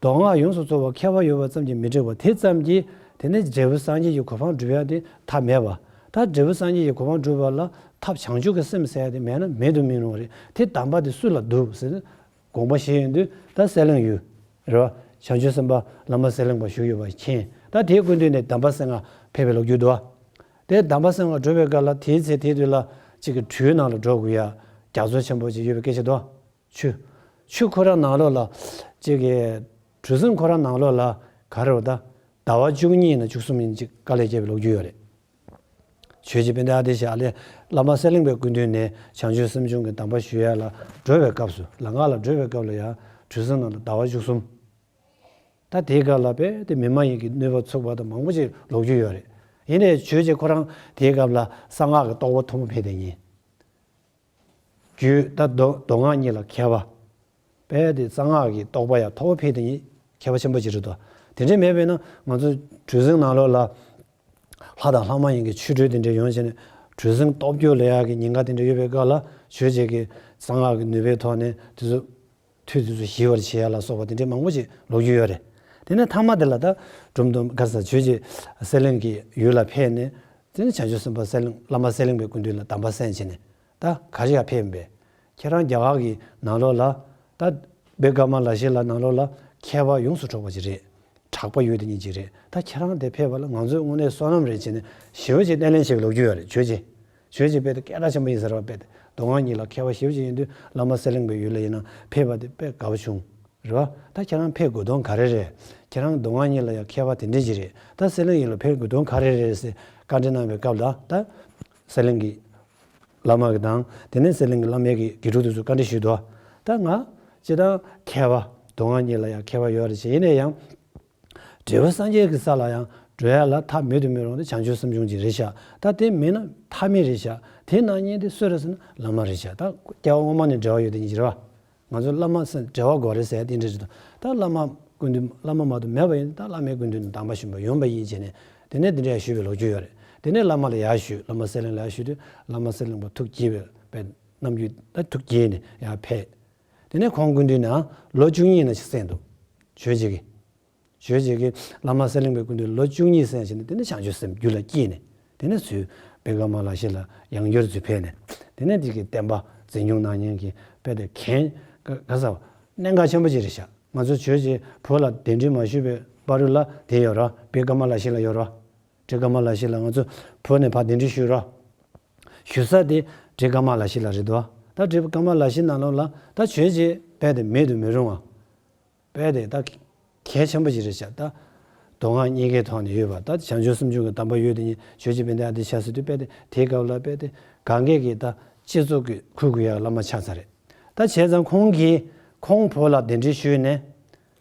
མདོ་སྔགས་ཡོངས་སུ་རྫོགས་པ་མཁས་པ་ཡོད་པ་ཙམ་གྱིས་མི་འགྲིག་པ་དེ་ཙམ་གྱིས་དེ་ནི་འབྲས་བུ་སངས་རྒྱས་ཀྱི་གོ་འཕང་སྒྲུབ་ཡ་དེ་ཐབས་མེད་པ། ད་འབྲས་བུ་སངས་རྒྱས་ཀྱི་གོ་འཕང་སྒྲུབ་པ་ལ་ཐབས་བྱང་ཆུབ་ཀྱི་སེམས་ཟེར་ཡ་དེ་མེད་ན་མེད་དུ་མི་རུང་བ་རེད། དེ་གདམས་པ་དེ་སུ་ལ་འདུག་ཟེར་ན། དགོངས་པ་བཞེས་ཡོང་དུས་ད་གསེར་གླིང་ཡུལ། རེད་བ། བྱང་ཆུབ་སེམས་དཔའ་བླ་མ་གསེར་གླིང་པ་བཞུགས་ཡོད་པ་མཁྱེན། ད་དེའི་སྐུ་མདུན་ནས་གདམས་པ་གསན་ག་ཕེབས་པའི་ལོ་རྒྱུས་འདུག་བ། དེ་གདམས་པ་གསན་ག་འགྲོ་བའི་སྐབས་ལ་དེའི་ཚེ་དེའི་དུས་ལ་གཅིག་གི་གྲུའི་ནང་ལ་འགྲོ་དགོས་ཡ་རྒྱ་མཚོ་ཆེན་པོ་ཅིག་ཡོད་པའི་སྐད་ཆ་འདུག་ཆུ། ཆུ་ཁོ་རང་ནང་ལོགས་ལ། ཅིག་གི་གྲུ་གཟིངས་ཁོ་རང་ནང་ལོགས་ལ་ག་རེ་བ་ད། ཟླ་བ་བཅུ་གཉིས་ཡིན་ན་བཅུ་གསུམ་ཡིན་ཅིག་དཀའ་ལས་བརྒྱབ་པའི་ལོ་རྒྱུས་ཡོད་རེད། ཆོས་རྗེ་དཔལ་ལྡན་ཨ་ཏི་ཤ་ལས་བླ་མ་གསེར་གླིང་པའི་སྐུ་མདུན་ནས་བྱང་ཆུབ་སེམས་བྱུང་གི་གདམས་པ་ཞུ་ཡ་ལ་འགྲོ་བའི་སྐབས་སུ་ལམ་ཁ་ལ་འགྲོ་བའི་སྐབས་ལ་ཡང་གྲུ་གཟིངས་ནང་ལ་ཟླ་བ་བཅུ་གསུམ། ད་དེའི་སྐབས་ལ་དཔེ་དེ་མི་མ་ཡིན་གྱི་གནོད་པ་ཚུགས་པ་དང་མང་པོ་ཅིག་ལོ་རྒྱུས་ཡོད་རེད། ཡིན་ནའི་ཆོས་རྗེ་ཁོ་རང་དེའི་སྐབས་ལ་གསང་སྔགས་ཀྱི་རྟོགས་པ་མཐོ་པོ་ཕེབས་དེ་ཉིད། རྒྱུད་ད་མདོ་མདོ་སྔགས་གཉིས་ལ་མཁས་པ། དཔེ་དེ་གསང་སྔགས་ཀྱི་རྟོགས་པ་ཡང་མཐོ་པོ་ཕེབས་དེ་ཉིད་མཁས་པ་ཆེན་པོ་ཅིག་རེད་དོ། དེ་འདྲས་མེད་པས་ན་ང་ཚོ་གྲུ་གཟིངས་ནང་ལོགས་ལ། ལྷ་དང་ལྷ་མ་ཡིན་གྱི་ཆོ་འཕྲུལ་དེ་འདྲས་ཡོང་བྱས་ནས་གྲུ་གཟིངས་སྟོབས་སྐྱོ་ལ་ཡག་གི་ཉེན་ཁ་དེ་འདྲས་ཡོད་པའི་སྐབས་ལ་ཆོས་རྗེ་གི་གསང་སྔགས་ཀྱི་ནུས་པའི་ཐོག་ནས་དེ་ཚོ། མཐུ་དེ་ཚོ་ཞི་བར་བྱེད་ཡ་ལ་སོགས་པ་དེ་འདྲའི་མང་པོ་ཞིག་ལོ་རྒྱུས་ཡོད་རེད། དེ་ནས་མཐའ་མ་དེ་ལ་ད་གྲུབ་དང་ག་ས་ཆོས་རྗེ་གསེར་གླིང་གི་ཡུལ་ལ་ཕེབས་ནས་དེ་ནས་བྱང་ཆུབ་སེམས་དཔའ་གསེར་གླིང་བླ་མ་གསེར་གླིང་པའི་སྐུ་མདུན་ལ་གདམས་པ་གསན་བྱས་ནས་ད་ག་རེ་ཡ་ཕེབས་པས། ཁྱེད་རང་རྒྱ་གར་གྱི་ནང་ལོགས་ལ་ད་བི་ཀ་མ་ལ་ཤི་ལ་ནང་ལོགས་ལ་མཁས་པ་ཡོངས་སུ་གྲུབ་པ་ཅིག་རེད། གྲགས་པ་ཡོད་དེ་ཉིད་ཅིག་རེད། ད་ཁྱེད་རང་དེ་ཕེབས་པ་ལ་ང་ཚོས་དངོས་གནས་བསོད་ནམས་རེད་བྱས་ནས་ཞེ་པོ་ཅིག་སྣེ་ལེན་བྱེད་པའི་ལོ་རྒྱུས་ཡོད་རེད་ཆོས་རྗེ། ཆོས་ཀྱི་དཔེ་དེ་སྐད་གྲགས་ཆེན་པོ་ཡིན་ཟེར་བ་དཔེ་དེ་མདོ་སྔགས་གཉིས་ལ་མཁས་པ་ཞེ་པོ་ཅིག་ཡིན་དུས་བླ་མ་གསེར་གླིང་པའི་ཡུལ་ལ་ཡིན་ན་ཕེབས་པ་དེ་དཔེ་དགའ་པོ་བྱུང་། རེད་བ། ད་ཁྱེད་རང་ཕེབས་དགོས་དོན་ག་རེ་རེད། ཁྱེད་རང་མདོ་སྔགས་གཉིས་ལ་ཡང་མཁས་པ་དེ་འདྲས་ཅིག་རེད། ད་གསེར་གླིང་ཡུལ་ལ་ཕེབས་དགོས་དོན་ག་རེ་རེད་ཟེར་བཀའ་འདྲི་གནང་བའི་སྐབས་ལ་ད་གསེར་གླིང་གི་བླ་མ་གི་དང་དེ་ནས་གསེར་གླིང་གི་བླ་མའི་གི་དགེ་ཕྲུག་དེ་ཚོས་བཀའ་འདྲི་ཞུས་འདུག་ད་ང་སྤྱིར་བཏང་མཁས་པ། མདོ་སྔགས་གཉིས་ལ་ཡང་ཁྱད་པར་ཡོད་རེད་ཅེས། ཡིན་ན་ཡང་འབྲས་བུ་སངས་རྒྱས་ཀྱི་ས་ལ་ཡང་འགྲོ་ཡ་ལ་མཐའ་མེད་དུ་མི་རུང་སྟེ་བྱང་ཆུབ་སེམས་བྱུང་ཅིག་རེད་ཤག་ད་དེ་མིན་ན་མཐའ་མེད་རེད་ཤག་དེ་ནང་ཉིད་དེ་སུ་རེད་ཟེར་ན་བླ་མ་རེད་ཤག་ད་སྐྱེ་བ་སྔོན་མ་ནས་འབྲེལ་བ་ཡོད་དེ་ཉིད་རེད་བ། ང་ཚོ་བླ་མ་ཟེར་འབྲེལ་བ་དགོས་རེད་ཟེར་དེ་འདྲ་རེད་དོ། ད་བླ་མ་སྐུ་མདུན་བླ་མ་མ་གཏོགས་མེད་པ་ཡིན་ད་བླ་མའི་སྐུ་མདུན་ནས་དམ་པ་གཞོན་པ་ཡོང་བ་ཡིན་བྱས་ནས་དེ་ནས་འདི་འདྲ་ཡང་ཞུས་པའི་ལོ་རྒྱུས་ཡོད་རེད། དེ་ནས་བླ་མ་ལ་ཡར་ཞུས། བླ་མ་གསེར་གླིང་ལ་ཡར་ཞུས་དུས་བླ་མ་གསེར་གླིང་པ་ཐུགས་དགྱེས་པའི་པའི་རྣམ་འགྱུར་ད་ཐུགས་དགྱེས་ནས་ཡར་ཕེབས། དེ་ནས་ཁོང་སྐུ་མདུན་ནས་ལོ་བཅུ་གཉིས་ན་ཞིག་གསན་འདུག་ཆོས་རྗེ་གིས། ཆོས་རྗེ་གིས་བླ་མ་གསེར་གླིང་པའི་སྐུ་མདུན་ལོ་བཅུ་གཉིས་གསན་བྱས་ནས་དེ་ནས་བྱང་ཆུབ་སེམས་རྒྱུད་ལ་སྐྱེས་ནས་དེ་ནས་ཚུར་བི་ཀ་མ་ལ་ཤཱི་ལ་ཡང་བསྐྱར་ཚུར་ཕེབས་ནས་དེ་ནས་དེ་གི་བསྟན་པ་འཛིན་སྐྱོང་གནང་མཁན་གྱི་དཔེ་དེ་གན་ག་ག་ས་གནད་འགག་ཆེན་པོ་ཅིག་རེད་ཤག་ང་ཚོ་ཆོས་རྗེ་བོད་ལ་གདན་འདྲེན་མ་ཞུས་པའི་བར་དུ་ལ་དེ་ཡོད་ར། བི་ཀ་མ་ལ་ཤཱི་ལ་ཡོད་ར། བི་ཀ་མ་ལ་ཤཱི་ལ་ང་ཚོ་བོད་ནས་ཕར་གདན་འདྲེན་ཞུས་ར། ཞུ་ས་དེ་བི་ཀ་མ་ལ་ཤཱི་ལ་རེད་དོ། ད་བི་ཀ་མ་ལ་ཤཱི་ནང་ལོགས་ལ་ད་ཆོས་རྗེ་དཔེ་དེ་མེད་དུ་མི་རུང་བ། དཔེ་དེ་ད་གལ་ཆེན་པོ་ཞིག་རེད་ཤག་ད་མདོ་སྔགས་གཉིས་ཀའི་ཐོག་ནས་ཡོད་པ། ད་བྱང་ཆུབ་སེམས་མཆོག་གི་གདམས་པ་ཡོད་དེ་ཉིད་ཆོས་རྗེ་དཔལ་ལྡན་ཨ་ཏི་ཤ་ཟེར་དུས་དཔེ་དེ་དེའི་སྐབས་ལ་དཔེ་དེ་གང་གས་ཀྱི་ད་སྤྱི་ཚོགས་ཀྱི་གུས་དགོས་ཡག་བླ་མ་ཆགས་ཚར་རེད། ད་བྱས་ཙང་ཁོང་གིས་ཁོང་བོད་ལ་གདན་འདྲེན་ཞུས་ནས་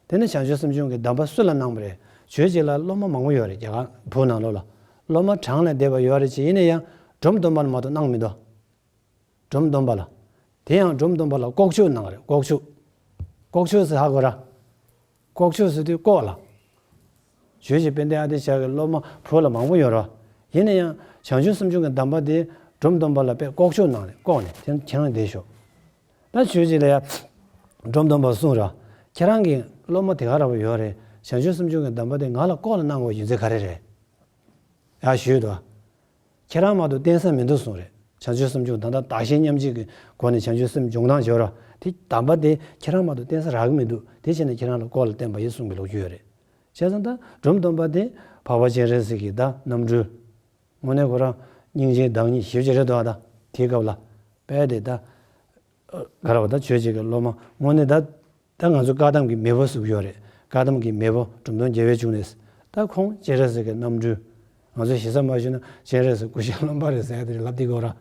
དེ་ནས་བྱང་ཆུབ་སེམས་མཆོག་གི་གདམས་པ་སུ་ལ་གནང་བ་རེད། ཆོས་རྗེ་ལ་སློབ་མ་མང་པོ་ཡོད་རེད། རྒྱ་གར་བོད་ནང་ལོགས་ལ་སློབ་མ་གྲངས་ལས་འདས་པ་ཡོད་རེད་ཅེས། ཡིན་ན་ཡང་འབྲོམ་སྟོན་པ་ལ་མ་གཏོགས་གནང་མི་འདུག་འབྲོམ་སྟོན་པ་ལ། དེ་ཡང་འབྲོམ་སྟོན་པ་ལ་ལྐོག་ཆོས་གནང་རེད། ལྐོག་ཆོས། ལྐོག་ཆོས་ཟེར་ཧ་གོ་ར། ལྐོག་ཆོས་ཟེར་དུས་ལྐོག་ལ། ཆོས་རྗེ་དཔལ་ལྡན་ཨ་ཏི་ཤ་གི་སློབ་མ་བོད་ལ་མང་པོ་ཡོད་ར། ཡིན་ན་ཡང་བྱང་ཆུབ་སེམས་མཆོག་གི་གདམས་པ་དེ་འབྲོམ་སྟོན་པ་ལ་དཔེ་ལྐོག་ཆོས་གནང་རེད། ལྐོག་ནས་དེ་ཁྱེད་རང་བསྡད་ཤོག་ད་ཆོས་རྗེ་ལ་ཡ་འབྲོམ་སྟོན་པ་གསུངས་ར། ཁྱེད་རང་གི་སློབ་མ་དེ་ག་ར་བ་ཡོད་རེད། བྱང་ཆུབ་སེམས་མཆོག་གི་གདམས་པ་དེ་ང་ལ་ལྐོག་ལ་གནང་དགོས་རྒྱུ་མཚན་ག་རེ་རེད། ཡ་ཞུས་དོ། ཁྱེད་རང་མ་གཏོགས་བསྟེན་ས་མི་འདུག་གསུངས་རེད། བྱང་ཆུབ་སེམས་མཆོག་ད་ལྟ་བདག་གཞན་མཉམ་བརྗེ་གི་སྒོ་ནས་བྱང་ཆུབ་སེམས་སྦྱོང་སྟངས་སྦྱོར་ར། དེ་གདམས་པ་དེ་ཁྱེད་རང་མ་གཏོགས་བསྟེན་ས་རག་གི་མི་འདུག་དེ་བྱས་ནས་ཁྱེད་རང་ལ་ལྐོག་ལ་བསྟན་པ་ཡིན་གསུངས་པའི་ལོ་རྒྱུས་ཡོད་རེད། བྱས་ཙང་ད་འབྲོམ་སྟོན་པ་དེ་འཕགས་པ་སྤྱན་རས་གཟིགས་ཀྱི་ད་རྣམ་སྤྲུལ། དངོས་གནས་ཁོ་རང་སྙིང་རྗེའི་བདག་ཉིད་ཞེ་པོ་ཅིག་རེད་འདུག་ད་དེའི་སྐབས་ལ་དཔེ་དེ་ད་ག་ར་བ་ད་ཆོས་རྗེ་གི་སློབ་མ་དངོས་གནས་ད། ད་ང་ཚོ་བཀའ་གདམས་ཀྱི་མེས་པོ་ཟེར་གྱི་ཡོད་རེད། བཀའ་གདམས་ཀྱི་མེས་པོ་འབྲོམ་སྟོན་རྒྱལ་བའི་འབྱུང་གནས། ད་ཁོང་སྤྱན་རས་གཟིགས་ཀྱི་རྣམ་སྤྲུལ། ང་ཚོ་ཞེ་ས་མ་ཞུས་ན་སྤྱན་རས་གཟིགས་སྐུ་ཞབས་བླ་མ་རེད་ཟེར་ཡ་དེ་རེད་ལབ་བསྡད་ཀྱི་ཡོད་ར།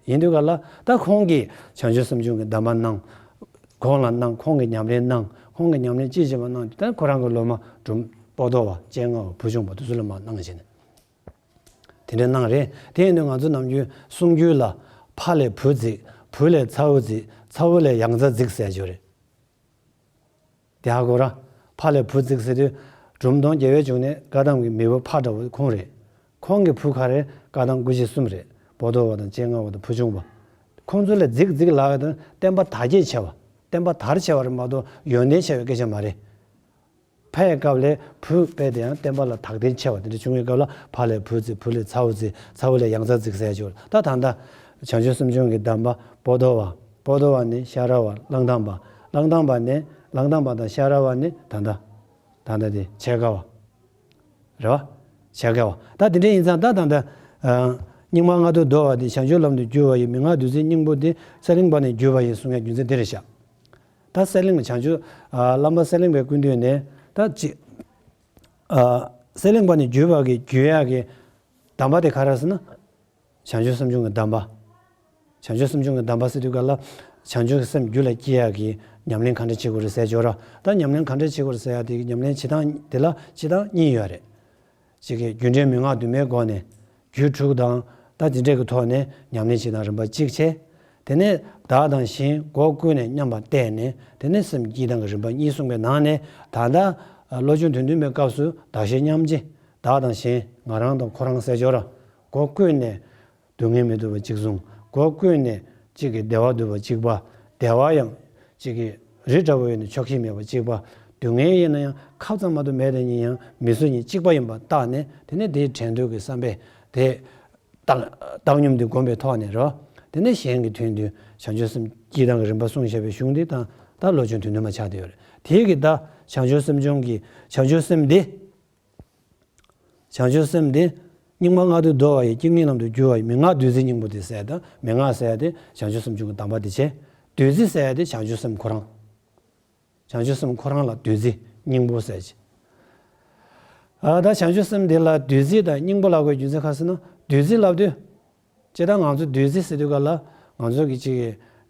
ཡིན་དུས་ག་ལ་ད་ཁོང་གིས་བྱང་ཆུབ་སེམས་སྦྱོང་གི་གདམས་པ་གནང་། ཁོང་ལ་གནང་། ཁོང་གིས་ཉམས་ལེན་གནང་། ཁོང་གིས་ཉམས་ལེན་ཅི་བྱེད་པ་གནང་དུས་ད་ཁོ་རང་གི་སློབ་མ་འབྲོམ་པོ་ཏོ་བ་སྤྱན་སྔ་བ་ཕུར་ཆུང་བ་དེ་ཚོ་ལ་མར་གནང་བྱས་ནས། དེ་འདྲ་གནང་རེད། དེ་ཡིན་དུས་ང་ཚོ་ནམ་རྒྱུན་གསུང་རྒྱུན་ལ་ཕ་ལས་བུ་བརྩིགས། བུ་ལས་ཚ་བོ་བརྩིགས། ཚ་བོ་ལས་ཡང་ཚ་བརྩིགས་ཟེར་ཡ་ཅིག་ཡོད་རེད། དེ་ཧ་གོ་ར། ཕ་ལས་བུ་བརྩིགས་ཟེར་དུས་འབྲོམ་སྟོན་རྒྱལ་བའི་འབྱུང་གནས་བཀའ་གདམས་ཀྱི་མེས་པོ་ཕ་འདྲ་བོ་ཁོང་རེད། ཁོང་གི་བུ་ག་རེ་བཀའ་གདམས་སྐུ་མཆེད་གསུམ་རེད། པོ་ཏོ་བ་དང་སྤྱན་སྔ་བ་དང་ཕུར་ཆུང་བ། ཁོང་ཚོ་ལས་བརྩིགས་བརྩིགས་ལབ་ཡ་དང་བསྟན་པ་དར་རྒྱས་ཆེ་བ། བསྟན་པ་དར་ཆེ་བ་རེད་མ་གཏོགས་ཡོན་ཏན་ཆེ་བའི་སྐད་ཆ་མ་རེད། ཕའི་སྐབས་ལས་བུ་དཔེ་དེ་ཡང་བསྟན་པ་ལ་དག་ལྡན་ཆེ་བ་དེ་འདྲ་བྱུང་བའི་སྐབས་ལ་ཕ་ལས་བུ་བརྩིགས། བུ་ལས་ཚ་བོ་བརྩིགས། ཚ་བོ་ལས་ཡང་ཚ་བརྩིགས་ཟེར་ཡ་ཅིག་ཡོད་རེད། ད་ད་ལྟ་བྱང་ཆུབ་སེམས་སྦྱོང་གི་གདམས་པ་པོ་ཏོ་བ། པོ་ཏོ་བ་ནས་ཤ་ར་བ། གླང་ཐང་པ། གླང་ཐང་པ་ནས་གླང་ཐང་པ་དང་ཤ་ར་བ་ནས་ད་ལྟ་ད་ལྟ་དེ་ཕྱེད་ཀ་བ། རེད་བ། ཕྱེད་ཀ་བ། ད་དེ་འདྲ་ཡིན་ཙང་ད་ད་ལྟ་ཨ་རྙིང་མ་ལྔ་བདོ་བདོ་བ་དེ་བྱང་ཆུབ་ལམ་དུ་བསྒྱུར་བ་ཡི། མན་ངག་བདུད་རྩིའི་སྙིང་པོ་དེ་གསེར་གླིང་པ་ནས་བརྒྱུད་པ་ཡིན་གསུང་ཡ་རྒྱུ་མཚན་དེ་རེད་ཤག་ད་གསེར་གླིང་བྱང་ཆུབ་ཨ་བླ་མ་གསེར་གླིང་པའི་སྐུ་མདུན་ནས་ད་ཅི་ཨ་གསེར་གླིང་པ་ནས་བརྒྱུད་པ་གི་བརྒྱུད་ཡག་གི་གདམས་པ་དེ་ག་རེ་ཟེར་ན། བྱང་ཆུབ་སེམས་སྦྱོང་གི་གདམས་པ། བྱང་ཆུབ་སེམས་སྦྱོང་གི་གདམས་པ་ཟེར་དུས་ག་ལ་བྱང་ཆུབ་ཀྱི་སེམས་རྒྱུད་ལ་སྐྱེ་ཡག་གི་ཉམས་ལེན་ག་འདྲ་བྱེད་དགོས་རེད་ཟེར་ཅོག་ར། ད་ཉམས་ལེན་ག་འདྲ་བྱེད་དགོས་རེད་ཟེར་ཡག་དེ་གི་ཉམས་ལེན་བྱེད་སྟངས་དེ་ལ་བྱེད་སྟངས་གཉིས་ཡོད་རེད། གཅིག་གི་རྒྱུ་འབྲས་མན་ངག་བདུན་མའི་སྒོ་ནས་རྒྱུད་དྲུག་དང་ད་དེ་འདྲས་ཀྱི་ཐོག་ནས་ཉམས་ལེན་བྱེད་སྟངས་རིམ་པ་གཅིག་བྱས། དེ་ནས་བདག་དང་གཞན་སྒོ་ཀུན་ནས་མཉམ་པར་བལྟས་ནས་དེ་ནས་སེམས་བསྐྱེད་སྟངས་ཀྱི་རིམ་པ་གཉིས་གསུངས་པའི་ནང་ནས་ད་ལྟ་བློ་སྦྱོང་དོན་བདུན་པའི་སྐབས་སུ་བདག་གཞན་མཉམ་བརྗེ། བདག་དང་གཞན་ང་རང་དང་ཁོ་རང་ཟེར་ཅོག་ར། སྒོ་ཀུན་ནས་སྡུག་བསྔལ་མི་སྡུག་པ་གཅིག་མཚུངས། སྒོ་ཀུན་ནས་གཅིག་གི་བདེ་བ་སྡུག་པ་གཅིག་པ། བདེ་བ་ཡང་གཅིག་གི་རི་འདྲ་བོ་ཡོད་ནས་ཆོག་ཤེས་མེད་པ་གཅིག་པ། སྡུག་བསྔལ་ཡིན་ན་ཡང་ཁབ་ཙམ་མ་གཏོགས་མེད་དེ་ཉིད་ཡང་མི་སུ་ཉིད་གཅིག་པ་ཡིན་པ་བརྟགས་ནས་དེ་ནས་དེའི་དྲན་འདོད་ཀྱི་བསམ་པས་དེ་བཏང་བཏང་སྙོམས་དེ་བསྒོམས་པའི་ཐོག་ནས་རོ། དེ་ནས་གཞན་གྱི་དོན་དུ་བྱང་ཆུབ་སེམས་བསྐྱེད་སྟངས་ཀྱི་རིམ་པ་གསུངས་བཞག་པའི་གཞུང་འདི་དང་ད་བློ་སྦྱོང་དོན་བདུན་མ་ཆགས་བསྡད་ཡོད་རེད། དེའི་གི་ད་བྱང་ཆུབ་སེམས་སྦྱོང་གི་བྱང་ཆུབ་སེམས་འདི། བྱང་ཆུབ་སེམས་འདི་རྙིང་མ་ལྔ་བདོ་བདོ་བ་ཡི། བསྐྱེད་རྙིང་ལམ་དུ་བསྒྱུར་བ་ཡི། མན་ངག་བདུད་རྩིའི་སྙིང་པོ་དེ་ཟེར། ད་མན་ངག་ཟེར་ཡ་དེ་བྱང་ཆུབ་སེམས་བྱུང་གི་གདམས་པ་དེ་བྱས། བདུད་རྩི་ཟེར་ཡ་དེ་བྱང་ཆུབ་སེམས་ཁོ་རང་། བྱང་ཆུབ་སེམས་ཁོ་རང་ལ་བདུད་རྩིའི་སྙིང་པོ་ཟེར་གྱི། ཨ་ད་བྱང་ཆུབ་སེམས་འདི་ལ་བདུད་རྩི་དང་སྙིང་པོ་ལབ་དགོས་རྒྱུ་མཚན་ག་ཟེར་ན། བདུད་རྩི་ལབ་དུས། སྤྱིར་བཏང་ང་ཚོ་བདུད་རྩི་ཟེར་དུས་ག་ལ་ང་ཚོ་གི་ཅིག་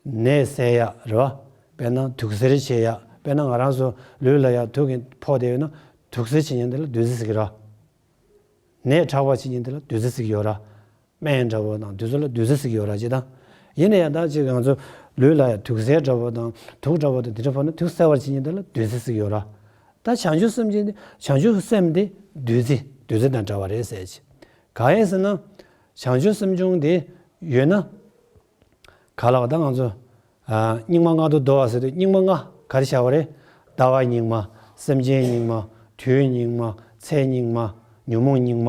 ནད་སེལ་ཡག་རེད་བ། དཔེར་ན་དུག་སེལ་བྱེད་ཡག་དཔེར་ན་ང་རང་ཚོ་ལུས་ལ་ཡང་དུག་གིས་ཕོག་བསྡད་ཡོད་ན་དུག་སེལ་བྱེད་མཁན་དེ་ལ་བདུད་རྩི་ཟེར་གྱི་རེད། ནད་དྲག་པ་བྱེད་མཁན་དེ་ལ་བདུད་རྩི་ཟེར་གྱི་ཡོད་རེད། སྨན་འདྲ་པོ་དང་དེ་ཚོ་ལ་བདུད་རྩི་ཟེར་གྱི་ཡོད་རེད་ཅེས་དང་། ཡིན་ན་ཡང་ད་ཅིག་ང་ཚོ་ལུས་ལ་ཡང་དུག་སེལ་འདྲ་པོ་དང་དུག་འདྲ་པོ་དང་དེ་འདྲ་ཕོག་ན་དུག་སེལ་བར་བྱེད་མཁན་དེ་ལ་བདུད་རྩི་ཟེར་གྱི་ཡོད་རེད། ད་བྱང་ཆུབ་སེམས་ཅན་དེ་བྱང་ཆུབ་སེམས་དེ་བདུད་རྩི་བདུད་རྩི་དང་འདྲ་བ་རེད་ཟེར་ཅིག་གང་ཡིན་ཟེར་ན། བྱང་ཆུབ་སེམས་བྱུང་དེ་ཡོད་ན། ག་ལ་བ་ད་ང་ཚོ། ཨ། སྙིགས་མ་ལྔ་དུ་བདོ་བ་ཟེར་དུས་སྙིགས་མ་ལྔ་ག་རེ་བྱ་བ་རེད། ལྟ་བ་སྙིགས་མ། སེམས་ཅན་སྙིགས་མ། དུས་སྙིགས་མ། ཚེ་སྙིགས་མ། ཉོན་མོངས་སྙིགས་མ།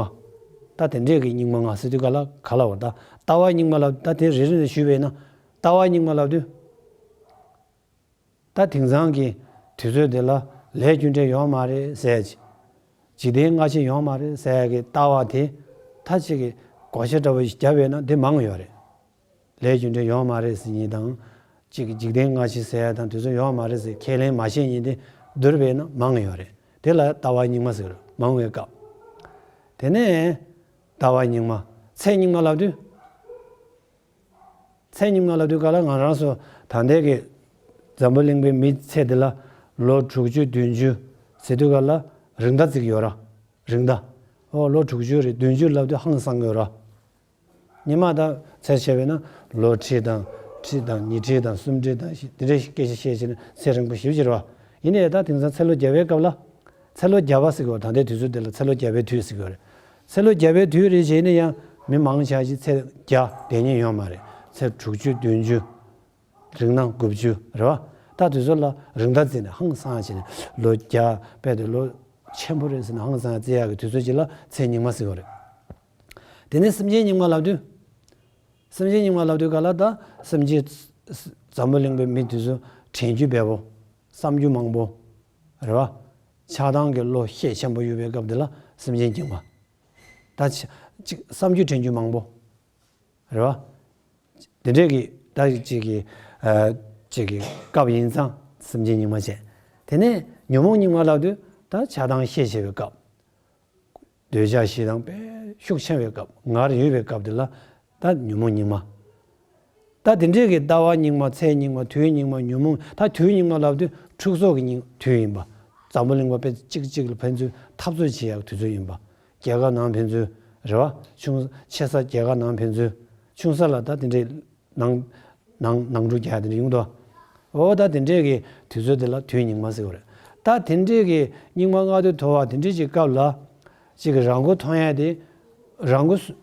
ད་དེ་འདྲས་ཀྱི་སྙིགས་མ་ལྔ་ཟེར་དུས་ག་ལ་ག་ལ་བ་ད་ལྟ་བ་སྙིགས་མ་ལ་ད་དེ་རེ་རེ་ནས་ཞུས་པས་ན། ལྟ་བ་སྙིགས་མ་ལབ་དུས། ད་དེང་སང་གི་དུས་ཚོད་འདི་ལ་ལས་རྒྱུ་འབྲས་ཡོད་མ་རེད་ཟེར་གྱི། འཇིག་རྟེན་སྔ་ཕྱི་ཡོད་མ་རེད་ཟེར་གྱི་ལྟ་བ་དེ་ད་ཅིག་གི་བགོ་བཤའ་འདྲ་པོ་ཞིག་བརྒྱབ་པས་ན་དེ་མང་ཡོད་རེད། ལས་རྒྱུ་འབྲས་ཡོད་མ་རེད་ཟེར་མཁན་དང་། གཅིག་གི་འཇིག་རྟེན་སྔ་ཕྱི་ཟེར་ཡ་དང་དུས་ཚོད་ཡོད་མ་རེད་ཟེར་ཁས་ལེན་མ་བྱེད་མཁན་དེ་བསྡུར་བས་ན་མང་ཡོད་རེད། དེ་ལ་ལྟ་བ་སྙིགས་མ་ཟེར་མང་བའི་སྐབས། དེ་ནས་ལྟ་བ་སྙིགས་མ། ཚེ་སྙིགས་མ་ལབ་དུས། ཚེ་སྙིགས་མ་ལབ་དུས་ག་ལ་ང་རང་ཚོ་ད་ལྟའི་གི་འཛམ་བུ་གླིང་པའི་མི་ཚེ་འདི་ལ་ལོ་དྲུག་ཅུ་བདུན་ཅུ་ཟེར་དུས་ག་ལ་རིང་ད་ཙིག་ཡོད་ར། རིང་ད། ཨོ་ལོ་དྲུག་ཅུ་རེད་བདུན་ཅུ་ལབ་དུས་ཧང་སང་གི་ཡོད་ར། ཉི་མ་དང་ཚེ་བྱས་པས་ན་ལོ་ཁྲི་དང་ཁྲི་དང་ཉི་ཁྲི་དང་སུམ་ཁྲི་དང་ཞིག་དེ་འདྲའི་སྐད་ཆ་བཤད་བྱས་ན་ཚེ་རིང་པོ་ཞེ་པོ་ཅིག་རེད་བ། ཡིན་ནའི་ད་དེང་སང་ཚེ་ལོ་བརྒྱ་པའི་སྐབས་ལ། ཚེ་ལོ་བརྒྱ་པ་ཟེར་གི་ཡོད་ད་ལྟའི་དུས་ཚོད་འདི་ལ་ཚེ་ལོ་བརྒྱ་པའི་དུས་ཟེར་གི་ཡོད་རེད། ཚེ་ལོ་བརྒྱ་པའི་དུས་རེད་བྱས་ནས་ཡང་མི་མང་ཆ་ཞིག་ཚེ་བརྒྱ་བསྡད་མཁན་ཡོད་མ་རེད། ཚེ་དྲུག་ཅུ་བདུན་ཅུ། རིང་ན་དགུ་བཅུ་རེད་བ། ད་དུས་ཚོད་ལ་རིང་ད་བརྩིས་ནས་ཧང་སང་བྱས་ནས་ལོ་བརྒྱ་པས་དེ་ལོ་ཆེན་པོ་རེད་ཟེར་ནས་ཧང་སང་བརྩི་ཡག་གི་དུས་ཚོད་ཅིག་ལ་ཚེ་སྙིགས་མ་ཟེར་གི་ཡོད་རེད། དེ་ནས་སེམས་ཅན་སྙིགས་མ་ལབ་དུས། སེམས་ཅན་སྙིགས་མ་ལབ་དུས་ག་ལ་ད་སེམས་ཅན། འཛམ་བུ་གླིང་པའི་མི་དེ་ཚོ་དྲན་རྒྱུ་འབེལ་པོ། བསམ་རྒྱུ་མང་པོ། རེད་བ། ཆགས་སྡང་གི་བློ་ཤས་ཆེན་པོ་ཡོད་པའི་སྐབས་དེ་ལ་སེམས་ཅན་སྙིགས་མ། ད་ཆ་ཅིག་བསམ་རྒྱུ་དྲན་རྒྱུ་མང་པོ། རེད་བ། དེ་འདྲས་ཀྱི་ད་ཅིག་གི་ཨ་ཅིག་གི་སྐབས་ཡིན་ཙང་སེམས་ཅན་སྙིགས་མ་བྱས། དེ་ནས་ཉོན་མོངས་སྙིགས་མ་ལབ་དུས་ད་ཆགས་སྡང་ཤས་ཆེ་བའི་སྐབས། འདོད་ཆགས་ཞེ་སྡང་དཔེ་ཤུགས་ཆེ་བའི་སྐབས་ངར་ཡོད་པའི་སྐབས་དེ་ལ་ད་ཉོན་མོངས་སྙིགས་མ། ད་དེ་འདྲས་ཀྱི་ལྟ་བ་སྙིགས་མ་ཚེ་སྙིགས་མ་དུས་སྙིགས་མ་ཉོན་མོངས་ད་དུས་སྙིགས་མ་ལབ་དུས་འཁྲུག་རྩོད་ཀྱི་སྙིགས་དུས་ཡིན་པ། འཛམ་བུ་གླིང་པ་དཔེ་གཅིག་གཅིག་ལ་ཕན་ཚུན་འཐབ་རྩོད་བྱེད་ཡག་དུས་ཚོད་ཡིན་པ། རྒྱལ་ཁབ་ནང་ཕན་ཚུན་རེད་བ། ཆུང་ཆེ་ས་རྒྱལ་ཁབ་ནང་ཕན་ཚུན་ཆུང་ས་ལ་ད་དེ་འདྲས། ནང་ནང་ནང་འཁྲུག་རྒྱག་དེ་འདྲ་ཡོང་དོ། འོ་ད་དེ་འདྲས་ཀྱི་དུས་ཚོད་དེ་ལ་དུས་སྙིགས་མ་ཟེར་བ་རེད། ད་དེ་འདྲས་ཀྱི་སྙིགས་མ་ལྔ་བདོ་དོར་བ་དེ་འདྲས་ཀྱི་སྐབས་ལ། ཅིག་གི་རང་མགོ་མཐོང་ཡ་དེ། རང་མགོ་སུ་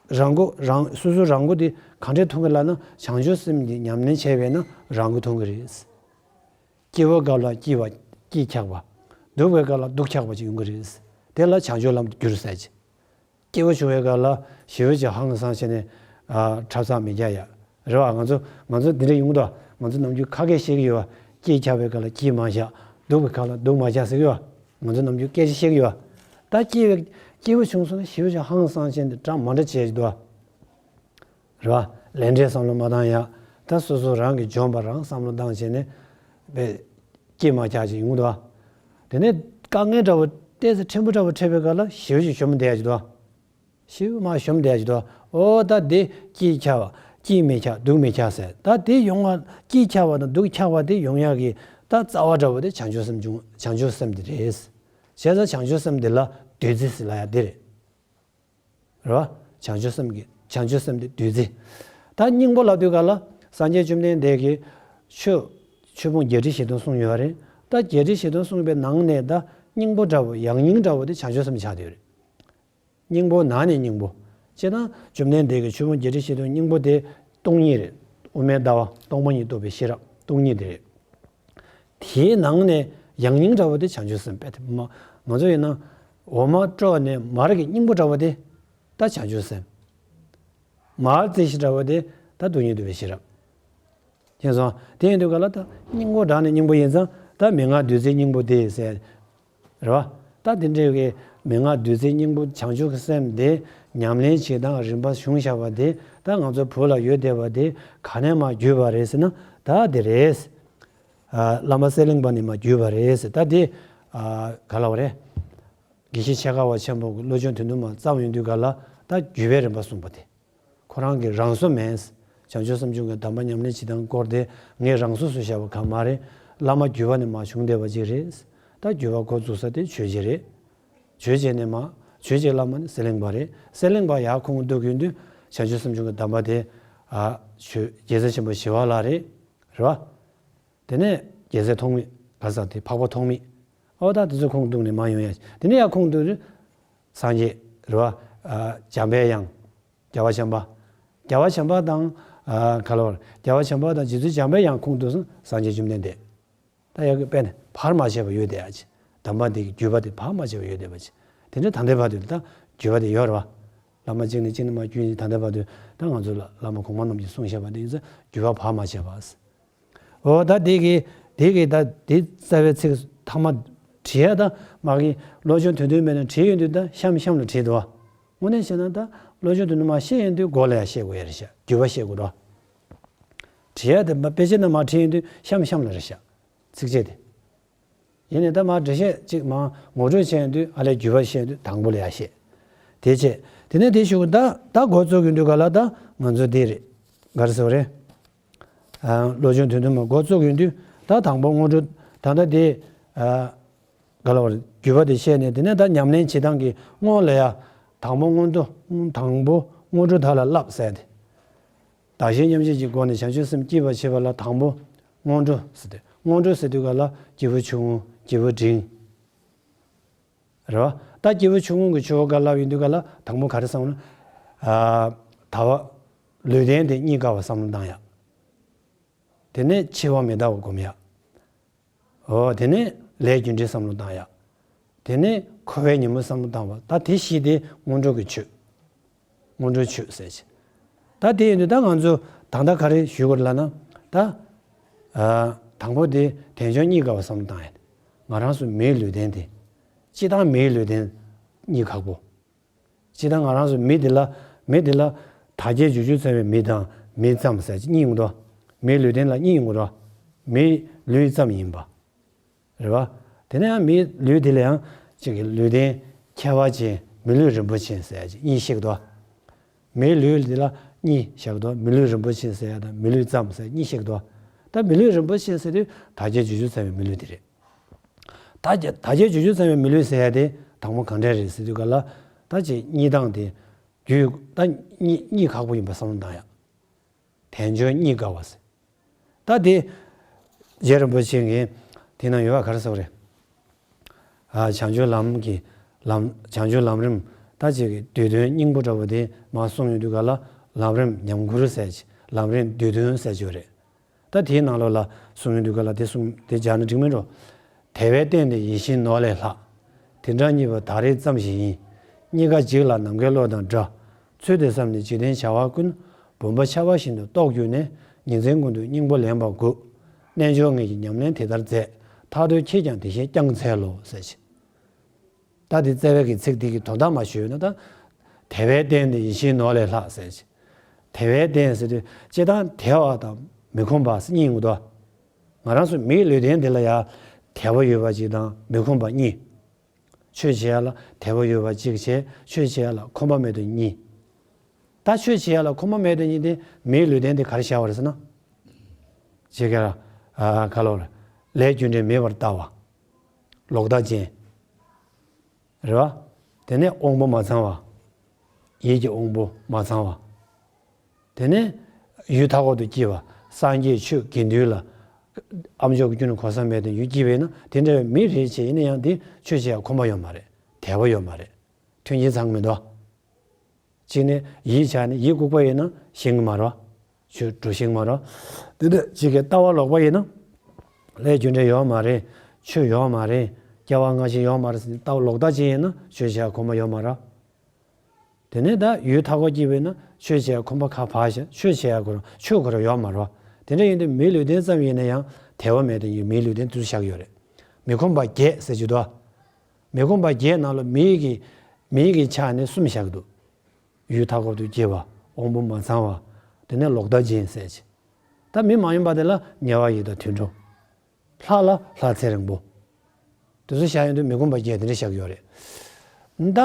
རང་མགོ་རང་སོ་སོ་རང་མགོ་དེ་ག་འདྲས་མཐོང་གི་ལབ་ན་བྱང་ཆུབ་སེམས་ཀྱི་ཉམས་ལེན་བྱས་པས་ན་རང་མགོ་མཐོང་གི་རེད། སྐྱིད་པོའི་སྐབས་ལ་སྐྱིད་པ་སྐྱིད་ཆགས་པ། སྡུག་པའི་སྐབས་ལ་སྡུག་ཆགས་པ་ཅིག་ཡོང་གི་རེད། དེ་ལ་བྱང་ཆུབ་ལམ་དུ་འགྱུར་ཟེར་ཅིག་སྐྱིད་པོ་བྱུང་བའི་སྐབས་ལ་ཞེ་པོ་ཅིག་ཧང་སང་བྱས་ནས་ཨ་འཁྲབ་ཚག་མི་རྒྱག་ཡ། རེད་བ། ང་ཚོ་ང་ཚོ་འདི་འདྲ་ཡོང་གི་འདུག་ང་ཚོ་ནམ་རྒྱུན་ཁ་སྐད་བཤད་ཀྱི་ཡོད་བ། སྐྱིད་ཆགས་པའི་སྐབས་ལ་སྐྱིད་མ་བཞག་སྡུག་པའི་སྐབས་ལ་སྡུག་མ་བཞག་ཟེར་གྱི་ཡོད་བ། ང་ཚོ་ནམ་རྒྱུན་སྐད་ཆ་བཤད་ཀྱི་ཡོད་བ། ད་སྐྱིད་པའི་སྐྱིད་པོ་བྱུང་སོང་ན་ཞེ་པོ་ཅིག་ཧང་སང་བྱས་ནས་འདྲ་མ་འདྲ་བྱས་ཀྱི་འདུག་བ། རེད་བ། ལས་འབྲས་བསམ་བློ་མ་བཏང་ཡ། ད་སོ་སོ་རང་གི་འཇོན་པ་རང་བསམ་བློ་བཏང་བྱས་ནས་དཔེ་སྐྱིད་མ་ཆགས་ཅིག་ཡོང་གི་འདུག་བ། དེ་ནས་དཀའ་ངལ་འདྲ་བོ་ཏོག་ཙམ་ཕྲན་བུ་འདྲ་བོ་འཕྲད་པའི་སྐབས་ལ་ཞེ་པོ་ཅིག་ཞོམ་བསྡད་ཡ་ཅིག་འདུག་བ། ཞེ་པོ་མར་ཞོམ་བསྡད་ཡ་ཅིག་འདུག་བ། འོ་ད་དེ་སྐྱིད་ཆགས་པ་སྐྱིད་མི་ཆགས་སྡུག་མི་ཆགས་ཟེར་ད་དེ་ཡོང་བ་སྐྱིད་ཆགས་པ་དང་སྡུག་ཆགས་པ་དེ་ཡོང་ཡ་གི་ད་རྩ་བ་འདྲ་བོ་དེ་བྱང་ཆུབ་སེམས་བྱུང་བྱང་ཆུབ་སེམས་དེ་རེད། བྱས་ཙང་བྱང་ཆུབ་སེམས་དེ་ལ་བདུད་རྩི་ཟེར་ལབ་ཡ་དེ་རེད། རེད་བ། བྱང་ཆུབ་སེམས་ཀྱི་བྱང་ཆུབ་སེམས་དེ་བདུད་རྩི། ད་སྙིང་པོ་ལབ་དུས་ག་ལ་སངས་རྒྱས་བཅོམ་ལྡན་འདས་ཀྱིས་ཆོས་ཆོས་ཕུང་བརྒྱད་ཁྲི་བཞི་སྟོང་གསུངས་ཡོད་རེད། ད་བརྒྱད་ཁྲི་བཞི་སྟོང་གསུངས་པའི་ནང་ནས་ད་སྙིང་པོ་འདྲ་བོ་ཡང་སྙིང་འདྲ་བོ་དེ་བྱང་ཆུབ་སེམས་ཆགས་བསྡད་ཡོད་རེད། སྙིང་པོ་ནང་ནས་སྙིང་པོ། སྤྱིར་ན་བཅོམ་ལྡན་འདས་ཀྱི་ཆོས་ཕུང་བརྒྱད་ཁྲི་བཞི་སྟོང་སྙིང་པོ་དེ་སྟོང་ཉིད་རེད། དབུ་མའི་ལྟ་བ་སྟོང་པ་ཉིད་རྟོགས་པའི་ཤེས་རབ་སྟོང་ཉིད་དེ་རེད། དེའི་ནང་ནས་ཡང་སྙིང་འདྲ་བོ་དེ་བྱང་ཆུབ་སེམས་དཔེ་དེ་མ། ང་ཚོ་ཡིན་ན་འོ་མ་དཀྲོགས་ནས་མར་གྱི་སྙིང་པོ་འདྲ་བོ་དེ་ད་བྱང་ཆུབ་སེམས། མར་རྩི་ཤིང་འདྲ་བོ་དེ་ད་སྟོང་ཉིད་རྟོགས་པའི་ཤེས་རབ། མཁྱེན་སོང་། དེ་ཡིན་དུས་ག་ལ་ད་སྙིང་པོ་འདྲ་ནས་སྙིང་པོ་ཡིན་ཙང་ད་མན་ངག་བདུད་རྩིའི་སྙིང་པོ་དེ་ཟེར། རེད་བ། ད་དེ་འདྲའི་གི་མན་ངག་བདུད་རྩིའི་སྙིང་པོ་བྱང་ཆུབ་ཀྱི་སེམས་དེ་ཉམས་ལེན་བྱེད་སྟངས་རིམ་པ་བྱུང་བཞག་པ་དེ་ད་ང་ཚོ་བོད་ལ་ཡོད་བསྡད་པ་དེ་ག་ནས་མར་བརྒྱུད་པ་རེད་ཟེར་ན་ད་དེ་རེད། ཨ། བླ་མ་གསེར་གླིང་པ་ནས་མར་བརྒྱུད་པ་རེད་ཟེར། ད་དེ་ཨ། ག་ལབ་པ་རེད། དགེ་བཤེས་ཆེ་ཁ་བ་ཆེན་པོ་གི་བློ་སྦྱོང་དོན་དུ་མ་བརྩམས་ཡོང་དུས་ག་ལ་ད་བརྒྱུད་པའི་རིམ་པ་གསུངས་པ་དེ། ཁོ་རང་གི་རང་བཟོ་མིན། བྱང་ཆུབ་སེམས་བྱུང་གི་གདམས་པ་ཉམས་ལེན་བྱེད་སྟངས་སྐོར་དེ་ངས་རང་བཟོ་བཟོས་བཞག་པ་གང་མ་རེད། བླ་མ་བརྒྱུད་པ་ནས་མར་བྱུང་བསྡད་པ་ཅིག་རེད། ད་བརྒྱུད་པ་འགོ་བཙུགས་ས་དེ་ཆོས་རྗེ་རེད། ཆོས་རྗེ་ནས་མར་ཆོས་རྗེ་བླ་མ་ནི་གསེར་གླིང་པ་རེད། གསེར་གླིང་པ་ཡར་ཁུངས་གཏུགས་ཡོང་དུས་བྱང་ཆུབ་སེམས་མཆོག་གི་གདམས་པ་དེ་ཨ་ཆོས་རྒྱལ་སྲས་ཆེན་པོ་ཞི་བ་ལྷ་རེད། རེད་བ། དེ་ནས་རྒྱལ་སྲས་ཐོགས་མེད་ག་ས་དེ་འཕགས་པ་ཐོགས་མེད། ཨོ་ད་དེ་ཚོ་ཁུངས་གཏུགས་ནས་མར་ཡོང་ཡ། དེ་ནས་ཡར་ཁུངས་གཏུགས་དུས་སངས་རྒྱས་རེད་བ། ཨ་འཇམ་པའི་དབྱངས། རྒྱལ་བ་བྱམས་པ། རྒྱལ་བ་བྱམས་པ་དང་། ཨ་ག་ལ་བར་རྒྱལ་བ་བྱམས་པ་དང་རྗེ་བཙུན་འཇམ་པའི་དབྱངས་ཁུངས་གཏུགས་སོང་། སངས་རྒྱས་བཅོམ་ལྡན་འདས། ད་ཡ་གི་དཔེ་ནི་བར་མ་ཆད་པ་ཡོད་བསྡད་ཡ་ཅིག་གདམས་པ་འདི་གི་བརྒྱུད་པ་དེ་བར་མ་ཆད་པ་ཡོད་བསྡད་པ་ཅིག་དེ་འདྲ་ད་ལྟའི་བར་དུ་ད་བརྒྱུད་པ་དེ་ཡོད་རེད་བ། བླ་མ་གཅིག་ནས་གཅིག་ནས་མར་བརྒྱུད་ནས་ད་ལྟའི་བར་དུ་ད་ང་ཚོ་ལ་བླ་མ་གོང་མ་རྣམས་ཀྱིས་གསུངས་བཞག་པ་དེ་ཡིན་ཙང་བརྒྱུད་པ་བར་མ་ཆད་པ། འོ་ད་དེ་གི་དེ་གི་ད་དེ་རྩ་བའི་ཚིག་ཐ་མ་བྲིས་ཡ་ད་མ་གི་བློ་སྦྱོང་དོན་མཐུན་མེད་ན་བྲིས་ཡོང་དུས་ད་གཤམ་གཤམ་ལ་བྲིས་འདུག་བ། དངོས་གནས་བྱས་ན་ད་བློ་སྦྱོང་དོན་མཐུན་མ་བཤད་ཡོང་དུས་མགོ་ལ་ཡ་བཤད་དགོས་ཡ་རེད་ཤག་བརྒྱུད་པ་བཤད་དགོས་རེད་བ། བྲིས་ཡ་དེ་མ་དཔེ་ཆ་ནང་མར་བྲིས་ཡོང་དུས་གཤམ་གཤམ་ལ་རེད་ཤག་ཚིགས་བཅད་དེ། ཡིན་ནའི་ད་མར་འགྲེལ་བཤད་ཅིག་མར་ངོ་སྤྲོད་བྱས་ཡོང་དུས་ཨ་ལས་བརྒྱུད་པ་བཤད་ཡོང་དུས་དང་པོ་ལ་ཡ་བཤད། དེ་བྱས། དེ་ནས་དེ་ཞུ་གི་ད་ད་འགོ་བཙུགས་ཀྱི་འདུག་ག་ལ་ད་ང་ཚོ་དེ་རེད། ག་རེ་ཟེར་བ་རེད། ཨ་བློ་སྦྱོང་དོན་མཐུན་མ་འགོ་བཙུགས་ཡོང་དུས་ད་དང་པོ་སྔོན་འགྲོ་ད་ལྟ་དེ་ཨ་ག་ལ་བར་བརྒྱུད་པ་དེ་བཤད་ནས་དེ་ནས་ད་ཉམས་ལེན་བྱེད་སྟངས་ཀྱི་སྔོན་ལ་ཡ་དང་པོ་སྔོན་འགྲོ་དང་པོ་སྔོན་འགྲོ་དག་ལ་བསླབ་ཟེར་ཏེ། བདག་གཞན་མཉམ་བརྗེ་གི་སྒོ་ནས་བྱང་ཆུབ་སེམས་བསྐྱེད་པར་བྱེད་པ་ལ་དང་པོ་སྔོན་འགྲོ་ཟེར་ཏེ། སྔོན་འགྲོ་ཟེར་དུས་ག་ལ་སྐྱེས་བུ་ཆུང་ངུ་སྐྱེས་བུ་འབྲིང་། རེད་བ། ད་སྐྱེས་བུ་ཆུང་ངུ་གི་ཆོས་ག་ལབ་ཡིན་དུས་ག་ལ་དང་པོ་ག་རེ་བསམ་ན། ཨ་ད་བ་ལུས་རྟེན་དེ་རྙེད་དཀའ་བ་བསམ་བློ་བཏང་ཡ། དེ་ནས་འཆི་བ་མི་རྟག་པ་སྒོམ་ཡ། འོ་དེ་ནས་ལས་རྒྱུ་འབྲས་བསམ་བློ་བཏང་ཡ། དེ་ནས་འཁོར་བའི་ཉོན་མོངས་བསམ་བློ་བཏང་བ་ད་དེ་བཞི་དེ་སྔོན་འགྲོ་གི་ཆོས། སྔོན་འགྲོའི་ཆོས་ཟེར་ཅིག་ད་དེ་ཡིན་དུས་ད་ང་ཚོ་ད་ལྟ་ག་རེ་ཞུ་དགོས་ལབ་ན། ད་ཨ་དང་པོ་དེ་དལ་འབྱོར་རྙེད་དཀའ་བ་བསམ་བློ་བཏང་ཡ། ང་རང་ཚོ་མིའི་ལུས་རྟེན་དེ། སྤྱིར་བཏང་མིའི་ལུས་རྟེན་རྙེད་ཁག་པོ། སྤྱིར་བཏང་ང་རང་ཚོ་མི་འདི་ལ་མི་འདི་ལ་དར་རྒྱས་འབྱུང་ཆུ་ཚང་བའི་མི་དང་མི་ཙམ་ཟེར་ཅིག་གཉིས་ཡོང་གི་འདུག་མིའི་ལུས་རྟེན་ལ་གཉིས་ཡོང་གི་འདུག་མིའི་ལུས་ཙམ་ཡིན་པ། རེད་བ། དེ་ནས་ཡང་མིའི་ལུས་དེ་ལ་ཡང་གཅིག་གི་ལུས་རྟེན་ཁྱད་པར་ཅན་མི་ལུས་རིན་པོ་ཆེ་ཟེར་ཅིག་གཉིས་བཤད་ཀྱི་འདུག་མིའི་ལུས་འདི་ལ་གཉིས་བཤད་ཀྱི་འདུག་མི་ལུས་རིན་པོ་ཆེ་ཟེར་ཡ་དང་མི་ལུས་ཙམ་ཟེར་གཉིས་བཤད་ཀྱི་འདུག་ད་མི་ལུས་རིན་པོ་ཆེ་ཟེར་དུས་དར་རྒྱས་འབྱུང་ཆུ་ཚང་བའི་མི་ལུས་དེ་རེད། ད་རྒྱ་དར་རྒྱས་འབྱུང་ཆུ་ཚང་བའི་མི་ལུས་ཟེར་ཡ་དེ་དང་པོ་གང་འདྲ་རེད་ཟེར་དུས་ག་ལ། ད་ཅིག་རྙེད་སྟངས་དེ་རྒྱུད་ད་རྙེད་རྙེད་ཁག་པོ་ཡིན་པ་བསམ་བློ་བཏང་ཡ། དལ་འབྱོར་རྙེད་དཀའ་བ་ཟེར། ད་དེ་རྗེ་རིན་པོ་ཆེ་གིས་དེ་ན་ཡོད་པ་ག་རེ་ཟེར་བ་རེད། ཨ་བྱང་ཆུབ་ལམ་གྱི་ལམ་བྱང་ཆུབ་ལམ་རིམ་ད་ཅིག་གི་བསྡུས་དོན་སྙིང་པོ་འདྲ་བོ་དེ་མར་གསུངས་ཡོང་དུས་ག་ལ་ལམ་རིམ་ཉམས་མགུར་ཟེར་ཅིག་ལམ་རིམ་བསྡུས་དོན་ཟེར་ཅིག་ཡོད་རེད། ད་དེའི་ནང་ལོགས་ལ་གསུང་གི་འདུག་ག་ལ། དེ་གསུང་དེ་སྦྱར་ན་འགྲིག་མིན་འགྲོ། དལ་བའི་རྟེན་དེ་ཡིད་བཞིན་ནོར་ལས་ལྷག་དེ་འདྲ་རྙེད་པ་ད་རེས་ཙམ་ཞིག་ཡིན། རྙེད་དཀའ་འཇིག་ལ་ནམ་མཁའི་གློག་དང་འདྲ། ཚུལ་དེ་བསམས་ནས་འཇིག་རྟེན་བྱ་བ་ཀུན། བུམ་པ་ཆར་པ་བཞིན་དུ་རྟོགས་གྱུར་ནས། ཉིན་མཚན་ཀུན་ཏུ་སྙིང་པོ་ལེན་པར་བསྒུག་རྣལ་འབྱོར་ངེད་ཀྱིས་ཉམས་ལེན་དེ་ལྟར་མཛད། མཐར་ཐུག་ཁྱེད་ཀྱང་དེ་བཞིན་བསྐྱང་འཚལ་ལོ་ཟེར་ཞིང་། ད་དེ་རྩ་བའི་གི་ཚིག་འདི་གི་དོན་དག་མ་ཞུས་ན་ད། དལ་བའི་རྟེན་དེ་ཡིད་བཞིན་ནོར་ལས་ལྷག་ཟེར་ཅིག་དལ་བའི་རྟེན་ཟེར་དུས་སྤྱིར་བཏང་དལ་བ་དང་མི་ཁོམ་པ་ཟེར་གཉིས་ཡོང་གི་འདུག་ང་རང་ཚོ་མིའི་ལུས་རྟེན་འདི་ལ་ཡང་དལ་བ་ཡོད་པ་གཅིག་དང་མི་ཁོམ་པ་གཉིས། ཆོས་བྱེད་ཡ་ལ་དལ་བ་ཡོད་པ་གཅིག་བྱས། ཆོས་བྱེད་ཡ་ལ་ཁོམ་པ་མེད་དོན་གཉིས། ད་ཆོས་བྱེད་ཡ་ལ་ཁོམ་པ་མེད་དོན་གཉིས་དེ་མིའི་ལུས་རྟེན་དེ་ག་རེ་བྱ་བ་རེད་ཟེར་ན། ཇི་ག་ར་ཨ་ག་ལོར་ལས་རྒྱུ་འབྲས་མེད་པར་ལྟ་བ། ལོག་ལྟ་ཅན། རེད་བ། དེ་ནས་དབང་པོ་མ་ཚང་བ། ཡིད་ཀྱི་དབང་པོ་མ་ཚང་བ། དེ་ནས་ཡུལ་མཐའ་འཁོབ་ཏུ་སྐྱེས་པ་སངས་རྒྱས་ཆོས་དགེ་འདུན་ལ། ཨ་མཆོག་གི་རྒྱུ་ནི་གོ་ས་མེད་དེ་ཡུལ་སྐྱེས་པས་ན་དེ་འདྲ་བའི་མི་རེད་ཅེས་ཡིན་ན་ཡང་དེ་ཆོས་བྱེད་ཡ་ཁོམ་པ་ཡོད་མ་རེད། དལ་བ་ཡོད་མ་རེད། མཐུན་རྐྱེན་ཚང་མི་འདུག་གཅིག་ནས་ཡིད་ཆགས་ནས་ཡིད་ལྐུགས་པ་ཡིན་ན་ཤེས་ཀྱི་མ་རེད། ཆོས་སྒྲུབ་ཤེས་ཀྱི་མ་རེད། དེ་འདྲ་གཅིག་གི་ལྟ་བ་ལོག་པ་ཡིན་ན། ལས་རྒྱུ་འབྲས་ཡོད་མ་རེད། ཆོས་ཡོད་མ་རེད། སྐྱེ་བ་སྔ་ཕྱི་ཡོད་མ་རེད་ཟེར་ནས་ལྟ་བ་ལོག་ལྟ་ཅན་ཡིན་ན་ཆོས་བྱེད་ཡ་ཁོམ་པ་ཡོད་མ་རེད། དེ་ནས་ད་ཡུལ་མཐའ་འཁོབ་སྐྱེས་པས་ན་ཆོས་བྱེད་ཡ་ཁོམ་པ་ག་བར་ཞིག་ཆོས་བྱེད་ཡ་ཁོ་རང་ཆོས་ཁོ་རང་ཡོད་མ་རེད། དེ་འདྲ་ཡིན་དུས་མིའི་ལུས་རྟེན་ཙམ་ཡིན་ན་ཡང་དལ་བ་མེད་དེ་ཡིན། མིའི་ལུས་རྟེན་དུ་བཞག་ཡོད་རེད། མི་ཁོམ་པ་བརྒྱད་ཟེར་གྱི་འདུག་མི་ཁོམ་པ་བརྒྱད་ནང་ལ་མིའི་གི་མིའི་གི་ཆ་ནས་གསུམ་བཞག་གི་འདུག་ཡུལ་མཐའ་འཁོབ་ཏུ་སྐྱེས་པ། དབང་པོ་མ་ཚང་བ། དེ་ནས་ལོག་ལྟ་ཅན་ཟེར་ཅིག་ད་མི་མ་ཡིན་པ་དེ་ལ་དམྱལ་བ་ཡི་དྭགས་དུད་འགྲོ། ལྷ་ལ་ལྷ་ཚེ་རིང་པོ། དེ་ཚོ་བཞག་ཡོང་དུས་མི་ཁོམ་པ་བརྒྱད་དེ་འདྲ་བཞག་ཡོད་རེད། ད་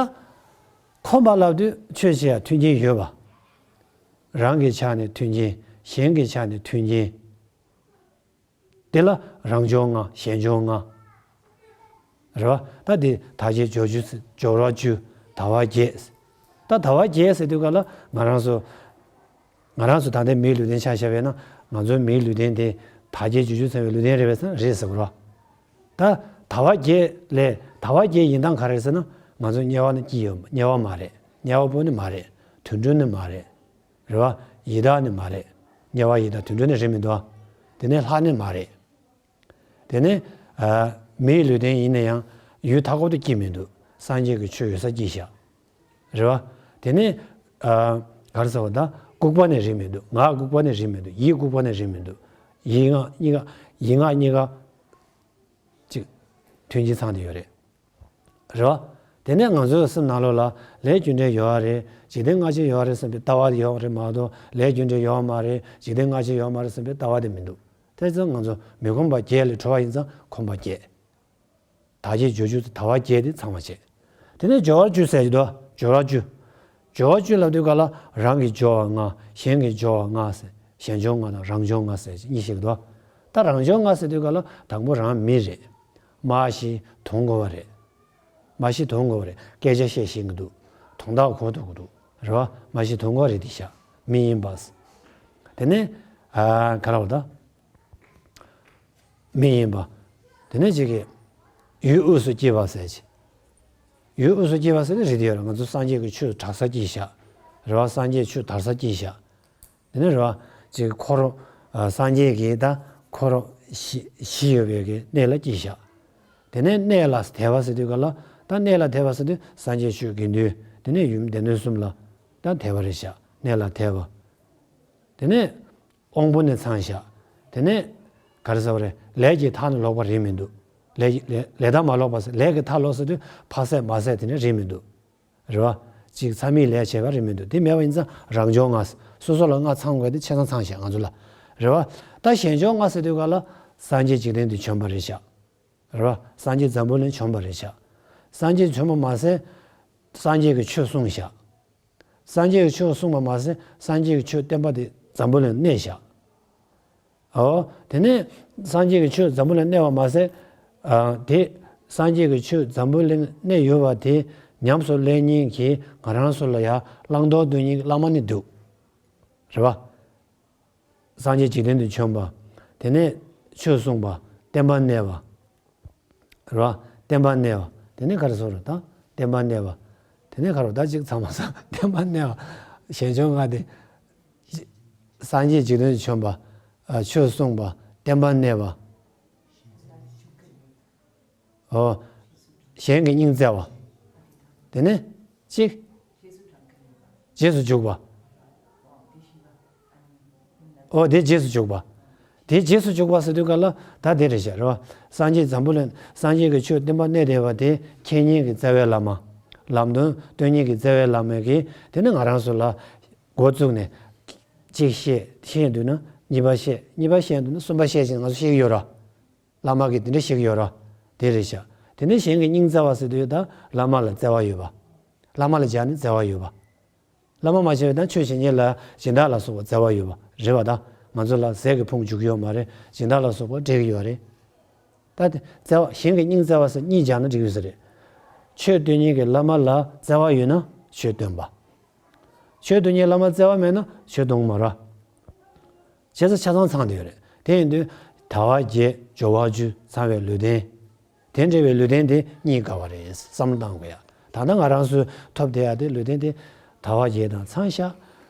ཁོམ་པ་ལབ་དུས་ཆོས་བྱེད་ཡ་མཐུན་རྐྱེན་ཡོད་པ། རང་གི་ཆ་ནས་མཐུན་རྐྱེན། གཞན་གྱི་ཆ་ནས་མཐུན་རྐྱེན། དེ་ལ་རང་འབྱོར་ལྔ། གཞན་འབྱོར་ལྔ། རེད་བ། ད་དེ་དག་བྱེད་སྦྱོར་བཅུ། སྦྱོར་བ་བཅུ། དག་པ་བརྒྱད། ད་དག་པ་བརྒྱད་ཟེར་དུས་ག་ལ་ང་རང་ཚོ། ང་རང་ཚོ་ད་ལྟའི་མིའི་ལུས་རྟེན་ཆ་བཞག་པས་ན། ང་ཚོའི་མིའི་ལུས་རྟེན་དེ་དག་བྱེད་སྦྱོར་བཅུ་ཚང་བའི་ལུས་རྟེན་རེད་པས་ན། རེད་ཟེར་དགོས་རེད་བ། ད་དག་པ་བརྒྱད་ལས་དག་པ་བརྒྱད་ཡིན་སྟངས་ག་རེ་ཟེར་ན། ང་ཚོ་དམྱལ་བ་ནི་སྐྱེས་ཡོད། དམྱལ་བ་མ་རེད། དམྱལ་བ་པོ་ནི་མ་རེད། དུད་འགྲོ་ནི་མ་རེད། རེད་བ། ཡི་དྭགས་ནི་མ་རེད། དམྱལ་བ་ཡི་དྭགས་དུད་འགྲོ་ནི་རེད་མི་འདུག་ཨ། དེ་ནས་ལྷ་ནི་མ་རེད། དེ་ནས་ཨ་མིའི་ལུས་རྟེན་ཡིན་ན་ཡང་ཡུལ་མཐའ་འཁོབ་ཏུ་སྐྱེས་མི་འདུག་སངས་རྒྱས་ཀྱི་ཆོས་ཡོད་སར་སྐྱེས་ཤག་རེད་བ། དེ་ནས་ཨ་ག་རེ་ཟེར་བ། ད་ལྐུགས་པ་ནི་རེད་མི་འདུག་ངག་ལྐུགས་པ་ནི་རེད་མི་འདུག་ཡིད་ལྐུགས་པ་ནི་རེད་མི་འདུག་ཡིད་ངག་གཉིས་ཀ་ཡིད་ངག་གཉིས་ཀ་ཅིག་མཐུན་རྐྱེན་ཚང་བསྡད་ཡོད་རེད། རེད་བ། དེ་ནས་ང་ཚོའི་སེམས་ནང་ལོགས་ལ་ལས་རྒྱུ་འབྲས་ཡོད་རེད། འཇིག་རྟེན་སྔ་ཕྱི་ཡོད་རེད་བསམ་པའི་ལྟ་བ་ཡོད་རེད་མ་གཏོགས། ལས་རྒྱུ་འབྲས་ཡོད་མ་རེད། འཇིག་རྟེན་སྔ་ཕྱི་ཡོད་མ་རེད་བསམ་པའི་ལྟ་བ་དེ་མི་འདུག་དེ་ཚོ་ང་ཚོ་མི་ཁོམ་པ་བརྒྱད་ལས་གྲོལ་བ་ཡིན་ཙང་ཁོམ་པ་བརྒྱད། དག་བྱེད་སྦྱོར་བཅུ་དང་དག་པ་བརྒྱད་དེ་ཚང་བ་བྱས། དེ་ནས་སྦྱོར་བ་བཅུ་ཟེར་གྱི་འདུག་སྦྱོར་བ་བཅུ། སྦྱོར་བ་བཅུ་ལབ་དུས་ག་ལ་རང་གི་སྦྱོར་བ་ལྔ། གཞན་གྱི་སྦྱོར་བ་ལྔ་ཟེར། གཞན་སྦྱོར་ལྔ་དང་རང་སྦྱོར་ལྔ་ཟེར་གཉིས་ཤིག་འདུག་ད་རང་སྦྱོར་ལྔ་ཟེར་དུས་ག་ལ་དང་པོ་རང་མི་རེད། མ་གཞི་དོན་གོ་བ་རེད། མ་གཞི་དོན་གོ་བ་རེད། སྐད་ཆ་བཤད་ཤེས་ཀྱི་འདུག་དོན་དག་གོ་ཐུབ་ཀྱི་འདུག་རེད་བ། མ་གཞི་དོན་གོ་རེད་དེ་ཤག་མི་ཡིན་པ། དེ་ནས་ཨ་ག་རེ་ལབ་ད། མི་ཡིན་པ། དེ་ནས་ཅིག་གིས་ཡུལ་དབུས་སུ་སྐྱེས་པ་ཟེར་ཅིག་ཡུལ་དབུས་སུ་སྐྱེས་པ་ཟེར་ནི་རེད་དེ་ཡོད་རེད། ང་ཚོ་སངས་རྒྱས་ཀྱི་ཆོས་གྲགས་སར་སྐྱེས་ཤག་རེད་བ། སངས་རྒྱས་ཆོས་དར་སར་སྐྱེས་ཤག་དེ་ནས་རེད་བ། ཅིག་འཁོར། ཨ་སངས་རྒྱས་ཀྱི་ད་འཁོར་བཞི་བཞི་ཡོད་པའི་གི་གནས་ལ་སྐྱེས་ཤག་དེ་ནས་གནས་ལ་དད་པ་ཟེར་དུས་ག་ལ། ད་གནས་ལ་དད་པ་ཟེར་དུས་སངས་རྒྱས་ཆོས་དགེ་འདུན། དེ་ནས་ཡུམ་སྡེ་སྣོད་གསུམ་ལ་ད་དད་པ་རེད་ཤག་གནས་ལ་དད་པ། དེ་ནས་དབང་པོ་ནི་ཚང་ཤག་དེ་ནས་ག་རེ་ཟེར་བ་རེད། ལས་ཀྱི་མཐའ་ནི་ལོག་པ་རེད་མི་འདུག་ལས་ཀྱི་ལས་ལས་མཐའ་མ་ལོག་པ་ཟེར། ལས་ཀྱི་མཐའ་ལོག་ཟེར་དུས་ཕ་བསད་མ་བསད་དེ་འདྲ་རེད་མི་འདུག་རེད་བ། ཅིག་མཚམས་མེད་ལས་བྱས་པ་རེད་མི་འདུག་དེ་མེད་པ་ཡིན་ཙང་རང་སྦྱོར་ལྔ། སོ་སོ་ལ་ལྔ་ཚང་དགོས་དེ་ཆ་ཚང་ཚང་ཤག་ང་ཚོ་ལ། རེད་བ། ད་གཞན་སྦྱོར་ལྔ་ཟེར་དུས་ག་ལ་སངས་རྒྱས་འཇིག་རྟེན་དུ་བྱོན་པ་རེད་ཤག་རེད་བ། སངས་རྒྱས་འཛམ་བུ་གླིང་བྱོན་པ་རེད་ཤག་སངས་རྒྱས་བྱོན་པ་མ་ཟད་སངས་རྒྱས་ཀྱི་ཆོས་གསུངས་ཤག་སངས་རྒྱས་ཀྱི་ཆོས་གསུངས་པ་མ་ཟད་སངས་རྒྱས་ཀྱི་ཆོས་བསྟན་པ་དེ་འཛམ་བུ་གླིང་གནས་ཤག་འོ། དེ་ནས་སངས་རྒྱས་ཀྱི་ཆོས་འཛམ་བུ་གླིང་གནས་པ་མ་ཟད། ཨ་དེ་སངས་རྒྱས་ཀྱི་ཆོས་འཛམ་བུ་གླིང་གནས་ཡོད་པ་དེ་ཉམས་སུ་ལེན་མཁན་གྱི་ང་རང་ཚོ་ལ་ཡང་བླང་དོར་སྟོན་མཁན་གྱི་བླ་མ་ནི་འདུག་རེད་བ། སངས་རྒྱས་འཇིག་རྟེན་དུ་བྱོན་པ། དེ་ནས་ཆོས་གསུངས་པ། བསྟན་པ་གནས་པ། རེད་བ། བསྟན་པ་གནས་པ། དེ་ནས་ག་རེ་ཟེར་རེད་ད། བསྟན་པ་གནས་པ། དེ་ནས་ག་རེ་ད་ཅིག་ཚང་མ་ས་བསྟན་པ་གནས་པ། གཞན་སྦྱོར་ལྔ་དེ། སངས་རྒྱས་འཇིག་རྟེན་དུ་བྱོན་པ། ཨ་ཆོས་གསུངས་པ། བསྟན་པ་གནས་པ། ཨོ། གཞན་གྱི་སྙིང་བརྩེ་བ། དེ་ནས་གཅིག་རྗེས་སུ་འཇུག་པ། ཨོ་དེ་རྗེས་སུ་འཇུག་པ། དེ་རྗེས་སུ་འཇུག་པ་ཟེར་དུས་ག་ལ་ད་དེ་རེད་ཤག་རེད་བ། སངས་རྒྱས་འཛམ་བུ་གླིང་སངས་རྒྱས་ཀྱི་ཆོས་བསྟན་པ་གནས་བསྡད་པ་དེ་མཁས་སྙན་གྱི་རྩ་བའི་བླ་མ། ལམ་སྟོན་སྟོན་མཁན་གྱི་རྩ་བའི་བླ་མ་གིས་དེ་ནི་ང་རང་ཚོ་ལ་འགོ་བཙུགས་ནས། གཅིག་བཤད་ཤེས་འདུག་ན་གཉིས་པ་བཤད། གཉིས་པ་ཤེས་འདུག་ན་གསུམ་པ་བཤད་ཅིང་ང་ཚོ་ཤེས་ཀྱི་ཡོད་ར། བླ་མ་གིས་དེ་འདྲ་བཤད་ཀྱི་ཡོད་ར། དེ་རེད་ཤག་དེ་ནས་གཞན་གྱི་སྙིང་བརྩེ་བ་ཟེར་དུས་ད་བླ་མ་ལ་བརྩེ་བ་ཡོད་པ། བླ་མ་ལ་སྦྱར་ནས་བརྩེ་བ་ཡོད་པ། བླ་མ་མ་བྱས་པའི་ད་ཆོས་བྱེད་མཁན་ལ་སྦྱིན་བདག་ལ་སོགས་པ་བརྩེ་བ་ཡོད་པ་རེད་བ། ད་ང་ཚོ་ལ་ཟས་ཀྱི་ཕུང་འཇུག་ཡོད་མ་རེད། སྦྱིན་བདག་ལ་སོགས་པ་སྤྲད་ཀྱི་ཡོད་རེད། ད་དེ་བརྩེ་བ་གཞན་གྱི་སྙིང་བརྩེ་བ་ཟེར་གཉིས་སྦྱར་ན་འགྲིག་ཡོད་ས་རེད། ཆོས་སྟོན་མཁན་གྱི་བླ་མ་ལ་བརྩེ་བ་ཡོད་ན་ཆོས་སྟོན་པ། ཆོས་སྟོན་མཁན་བླ་མ་བརྩེ་བ་མེད་ན་ཆོས་གཏོང་མ་ར། བྱས་ཙང་ཆ་ཚང་ཚང་དེ་ཡོད་རེད། དེ་ཡིན་དུས་དལ་བ་བརྒྱད་སྦྱོར་བ་བཅུ་ཚང་བའི་ལུས་རྟེན། དེ་འདྲ་བའི་ལུས་རྟེན་དེ་རྙེད་དཀའ་བ་རེད། བསམ་བློ་བཏང་དགོས་ཡ། ད་ལྟ་ང་རང་ཚོས་ཐོབ་བསྡད་ཡ་དེ་ལུས་རྟེན་དེ་དལ་བ་བརྒྱད་དང་ཚང་ཤག་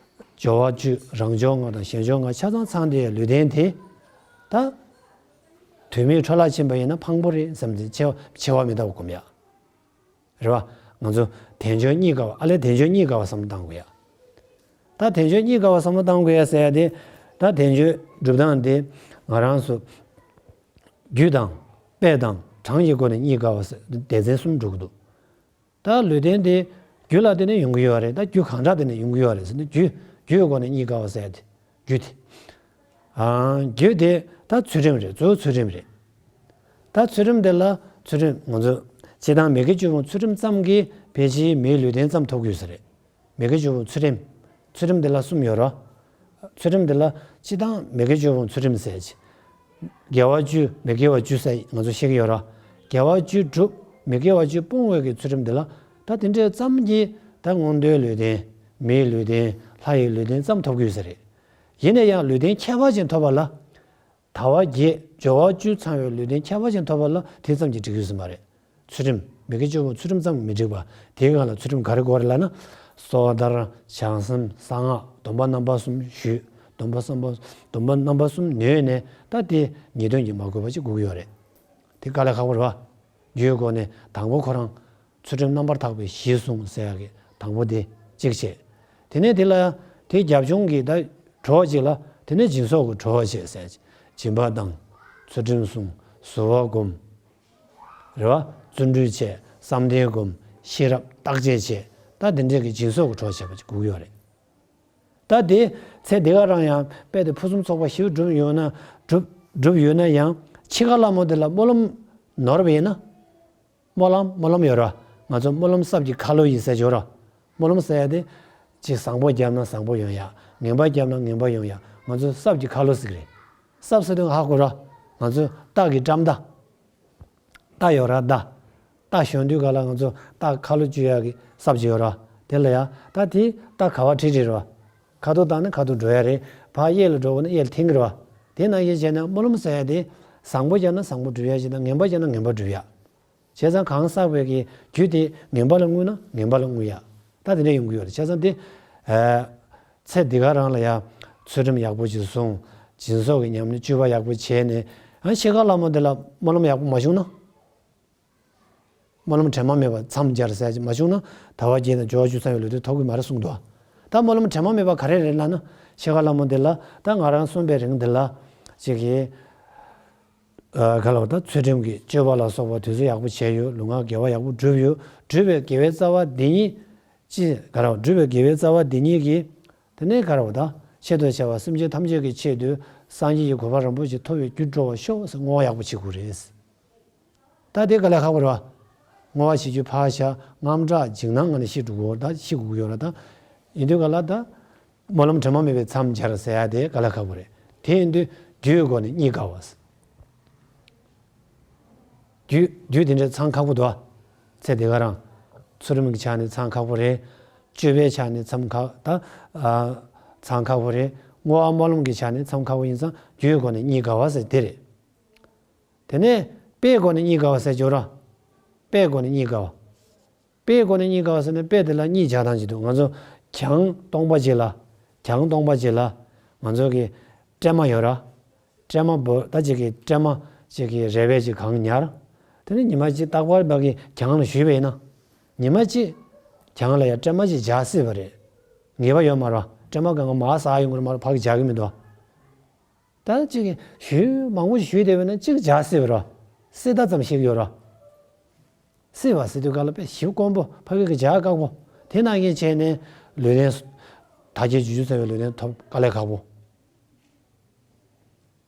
སྦྱོར་བ་བཅུ་རང་སྦྱོར་ལྔ་དང་གཞན་སྦྱོར་ལྔ་ཆ་ཚང་ཚང་བསྡད་ཡ་ལུས་རྟེན་དེ། ད་དུས་མེད་འཕྲོ་བརླག་ཕྱིན་པ་ཡིན་ན་ཕངས་པོ་རེད་བསམ་སྟེ་འཆི་བ་འཆི་བ་མི་ལྟ་བ་སྒོམ་ཡ། རེད་བ། ང་ཚོ་དལ་འབྱོར་རྙེད་དཀའ་བ། ཨ་ལས་དལ་འབྱོར་རྙེད་དཀའ་བ་བསམ་བློ་བཏང་དགོས་ཡ། ད་དལ་འབྱོར་རྙེད་དཀའ་བ་བསམ་བློ་བཏང་དགོས་ཡ་ཟེར་ཡ་དེ། ད་དལ་འབྱོར་སྒྲུབ་སྟངས་དེ་ང་རང་ཚོ་རྒྱུ་དང་དཔེ་དང་གྲངས་ཀྱི་སྒོ་ནས་རྙེད་དཀའ་བ་ཟེར་སྡེ་ཚན་གསུམ་འགྲོ་གི་འདུག་ད་ལུས་རྟེན་དེ་རྒྱུ་ལ་བརྟེན་ནས་ཡོང་གི་ཡོད་རེད། ད་རྒྱུ་གང་དྲག་བརྟེན་ནས་ཡོང་གི་ཡོད་རེད་ཟེར་ན་རྒྱུ་རྒྱུའི་སྒོ་ནས་རྙེད་དཀའ་བ་ཟེར་ཡ་དེ། རྒྱུ་དེ། ཨ་རྒྱུ་དེ་ད་ཚུལ་ཁྲིམས་རེད། གཙོ་བོ་ཚུལ་ཁྲིམས་རེད། ད་ཚུལ་ཁྲིམས་དེ་ལ་ཚུལ་ཁྲིམས་ང་ཚོ་སྤྱིར་བཏང་མི་དགེ་བཅུ་སྤོང་ཚུལ་ཁྲིམས་ཙམ་གྱིས་ཕལ་ཆེར་མིའི་ལུས་རྟེན་ཙམ་ཐོབ་དགོས་ས་རེད། མི་དགེ་བཅུ་སྤོང་ཚུལ་ཁྲིམས། ཚུལ་ཁྲིམས་དེ་ལ་གསུམ་ཡོད་ར། ཚུལ་ཁྲིམས་དེ་ལ་སྤྱིར་བཏང་མི་དགེ་བཅུ་སྤོང་ཚུལ་ཁྲིམས་ཟེར་གྱི། དགེ་བ་བཅུ་མི་དགེ་བ་བཅུ་ཟེར་ང་ཚོ་བཤད་ཀྱི་ཡོད་ར། དགེ་བ་བཅུ་སྒྲུབ་མི་དགེ་བ་བཅུ་སྤོང་བའི་གི་ཚུལ་ཁྲིམས་འདི་ལ་ད་དེ་འདྲའི་ཙམ་གྱིས་ད་མངོན་མཐོའི་ལུས་རྟེན། མིའི་ལུས་རྟེན། ལྷ་ཡི་ལུས་རྟེན་ཙམ་ཐོབ་ཀྱི་ཡོད་ས་རེད། ཡིན་ན་ཡང་ལུས་རྟེན་ཁྱད་པར་ཅན་ཐོབ་པ་ལ། དལ་བ་བརྒྱད་སྦྱོར་བ་བཅུ་ཚང་བའི་ལུས་རྟེན་ཁྱད་པར་ཅན་ཐོབ་པ་ལ་དེ་ཙམ་གྱིས་འགྲིག་གི་ཡོད་ས་མ་རེད། ཚུལ་ཁྲིམས་མི་དགེ་བཅུ་སྤོང་ཚུལ་ཁྲིམས་ཙམ་མི་འགྲིག་པ། དེའི་སྒང་ལ་ཚུལ་ཁྲིམས་ག་རེ་དགོས་རེད་ལབ་ན། སོ་ཐར། བྱང་སེམས། གསང་སྔགས། སྡོམ་པ་རྣམ་པ་གསུམ་ཞུས། སྡོམ་པ་བསམ་པ། སྡོམ་པ་རྣམ་པ་གསུམ་ནོས་ནས་ད་དེ་ཉེས་ལྟུང་གིས་མ་གོས་པ་ཅིག་དགོས་ཀྱི་ཡོད་རེད། དེ་དཀའ་ལས་ཁག་པོ་རེད་བ། རྒྱུའི་སྒོ་ནས་དང་པོ་ཁོ་རང་ཚུལ་ཁྲིམས་རྣམ་པར་དག་པའི་གཞི་བཟུང་ཟེར་ཡག་གི་དང་པོ་དེ་གཅིག་བྱས། དེ་ནས་དེ་ལ་དེ་རྒྱབ་ལྗོངས་ཀྱི་ད་གྲོགས་གཅིག་ལ་དེ་ནས་སྦྱིན་སོགས་ཀྱི་གྲོགས་བྱས་ཟེར། སྦྱིན་པ་བཏང་། ཚུལ་ཁྲིམས་བསྲུང་། གསོལ་བ་སྒོམ། རེད་བ། བརྩོན་འགྲུས་བྱས། བསམ་གཏན་སྒོམ། ཤེས་རབ་བརྟག་དཔྱད་བྱས། ད་དེ་འདྲས་ཀྱི་སྦྱིན་སོགས་ཀྱི་གྲོགས་བྱས་པ་ཅིག་དགོས་ཀྱི་ཡོད་རེད། ད་དེ་ཚེ་འདི་ག་རང་ཡང་དཔེ་དེ་ཕུན་སུམ་ཚོགས་པ་ཞིག་བསྒྲུབས་ཡོད་ན། བསྒྲུབས་བསྒྲུབས་ཡོད་ན་ཡང་འཆི་ཁ་སླ་མོ་དེ་ལ་སྨོན་ལམ་ནོར་བ་ཡིན་ན། སྨོན་ལམ་སྨོན་ལམ་ཡོད་ར། ང་ཚོ་སྨོན་ལམ་སྲབ་ཀྱི་ཁ་ལོ་ཡིན་ཟེར་ཡོད་ར། སྨོན་ལམ་ཟེར་ཡ་དེ། ཅིག་བཟང་པོ་བརྒྱབ་ན་བཟང་པོ་ཡོང་ཡ། ངན་པ་བརྒྱབ་ན་ངན་པ་ཡོང་ཡ། ང་ཚོ་སྲབ་ཀྱི་ཁ་ལོ་ཟེར་གི་རེད། སྲབ་ཟེར་དུས་ཧ་གོ་ར། ང་ཚོ་རྟ་གི་བཀྲམ་མདའ། རྟ་ཡོད་ར་མདའ། རྟ་ཞོན་དུས་ག་ལ་ང་ཚོ་རྟ་ཁ་ལོ་གཅུ་ཡ་གི་སྲབ་ཅིག་ཡོད་ར། དེ་ལ་ཡ་ད་དེ་རྟ་ག་བ་ཁྲིད་ཁྲིད་ར། ཁ་ཐུག་བཏང་ན་ཁ་ཐུག་འགྲོ་ཡ་རེད། ཕར་གཡས་ལ་འགྲོ་དགོས་ན་གཡས་ལ་འཐེན་གི་ར། དེ་ནང་བཞིན་བྱས་ན་སྨོན་ལམ་ཟེར་ཡ་དེ། བཟང་པོ་བརྒྱབ་ན་བཟང་པོ་འགྲུབ་ཡ་ཞིག་དང་ངན་པ་བརྒྱབ་ན་ངན་པ་འགྲུབ་ཡ། བྱས་ཙང་གང་བསགས་པའི་གི་རྒྱུ་དེ་ངན་པ་ལ་བསྔོས་ན་ངན་པ་ལ་བསྔོ་ཡ། ད་དེ་འདྲ་ཡོང་གི་ཡོད་རེད། བྱས་ཙང་དེ། ཨ། ཚེ་འདི་ག་རང་ལ་ཡ། ཚུལ་ཁྲིམས་ཡག་པོ་ཅིག་བསྲུང་། སྦྱིན་སོགས་ཀྱི་ཉམས་ལེན་སྤྱོད་པ་ཡག་པོ་བྱས་ནས། ཨ་འཆི་ཁ་སླ་མོ་འདི་ལ་སྨོན་ལམ་ཡག་པོ་མ་བྱུང་ན། སྨོན་ལམ་དྲན་པ་མེད་པར་མཚམས་སྦྱར་ཟེར་ཅིག་མ་བྱུང་ན་དལ་བ་བརྒྱད་དང་སྦྱོར་བ་བཅུ་ཚང་བའི་ལུས་རྟེན་ཐོབ་ཀྱི་མ་རེད་གསུངས་འདུག་ད་སྨོན་ལམ་དྲན་པ་མེད་པ་ག་རེ་རེད་ལབ་ན། འཆི་ཁ་སླ་མོ་འདི་ལ་ད་ང་རང་གསོན་པའི་རིང་འདི་ལ། ཅིག་གིས། ཨ། ག་ལ་བ་ད་ཚུལ་ཁྲིམས་ཀྱི་སྤྱོད་པ་ལ་སོགས་པ་དེ་ཚོ་ཡག་པོ་བྱས་ཡོད། ལུས་ངག་དགེ་བ་ཡག་པོ་བསྒྲུབས་ཡོད། བསྒྲུབས་པའི་དགེ་བའི་རྩ་བ་འདི་ཉིད། ཅི། ག་ལ་བ་བསྒྲུབས་པའི་དགེ་བའི་རྩ་བ་འདི་ཉིད་ཀྱིས། དེ་ནས་ག་ལ་བ་ད་ཆེད་དུ་བྱ་བ་སེམས་ཅན་ཐམས་ཅད་ཀྱི་ཆེད་དུ་སངས་རྒྱས་ཀྱི་གོ་འཕང་རིན་པོ་ཆེ་ཐོབ་པའི་རྒྱུར་འགྲོ་བར་ཤོག་ཟེར་བསྔོ་བ་ཡག་པོ་བྱེད་དགོས་རེད། ད་དེ་དཀའ་ལས་ཁག་པོ་རེད་བ། བསྔོ་བ་བྱེད་རྒྱུ་ཕར་བཞག་དངངས་སྐྲག་འཇིགས་སྣང་ངང་ནས་ཤི་འགྲོ་གི་ཡོད་རེད། ད་ཤི་དགོས་ཀྱི་ཡོད་རེད་ད། ཡིན་དུས་ག་ལ་ད། སྨོན་ལམ་དྲན་པ་མེད་པའི་མཚམས་སྦྱར་ཟེར་ཡ་དེ་དཀའ་ལས་ཁག་པོ་རེད། དེ་ཡིན་དུས་རྒྱུའི་སྒོ་ནས་གཉིས་དགའ་བ། རྒྱུ་རྒྱུ་དེ་འདྲའི་མཚམས་ཁག་པོ་འདུག་ཨ། ཚེ་འདི་ག་རང་། ཚུལ་ཁྲིམས་ཀྱི་ཆ་ནས་མཚམས་ཁག་པོ་རེད། སྤྱོད་པའི་ཆ་ནས་མཚམས་ཁག་ད། ཨ། མཚམས་ཁག་པོ་རེད། བསྔོ་བ་སྨོན་ལམ་གྱི་ཆ་ནས་མཚམས་ཁག་པོ་ཡིན་ཙང་རྒྱུའི་སྒོ་ནས་གཉིས་དགའ་བ་ཟེར་དེ་རེད། དེ་ནས་དཔེའི་སྒོ་ནས་གཉིས་དགའ་བ་ཟེར་གྱི་ཡོད་ར། དཔེའི་སྒོ་ནས་གཉིས་དགའ་བ། དཔེའི་སྒོ་ནས་གཉིས་དགའ་བ་ཟེར་ན་དཔེ་དེ་ལ་གཉིས་སྦྱར་སྟངས་ཅིག་འདུག་ང་ཚོ་གྱང་སྟོང་པ་ཅིག་ལ། གྱང་སྟོང་པ་ཅིག་ལ། ང་ཚོ་གི་སྲན་མ་ཡོད་ར། སྲན་མ་བོ་ད་ཅིག་གི་སྲན་མ་ཅིག་གི་རལ་པས་ཅིག་གང་ཉར། དེ་ནས་ཉི་མ་གཅིག་རྟག་པར་བ་གི་གྱང་ལ་བཞུས་པ་ཡིན་ན། ཉི་མ་གཅིག་གྱང་ལ་ཡ་སྲན་མ་ཅིག་འཇགས་སྲིད་པ་རེད། ངེས་པ་ཡོད་མ་རེད་བ། སྲན་མ་གང་ག་མར་ཟག་ཡོང་གི་རེད་མ་རེད། ཕར་གི་འཇགས་ཀྱི་མི་འདུག་ད་ཅིག་གི་བཞུས་མང་པོ་ཞིག་བཞུས་བསྡད་པ་ཡིན་ན་གཅིག་འཇགས་སྲིད་པ་རེད་བ། སྲིད་ད་ཙམ་ཞིག་ཡོད་རེད་བ། སྲིད་པ་ཟེར་དུས་ག་ལ་དཔེ་ཞིབ་དཀོན་པོ་ཕ་གི་གི་བྱ་དཀའ་པོ། དེ་ནང་བཞིན་བྱས་ནས་ལུས་རྟེན། དལ་བརྒྱད་འབྱོར་བཅུ་ཚང་བའི་ལུས་རྟེན་ཐོབ་དཀའ་ལས་ཁག་པོ།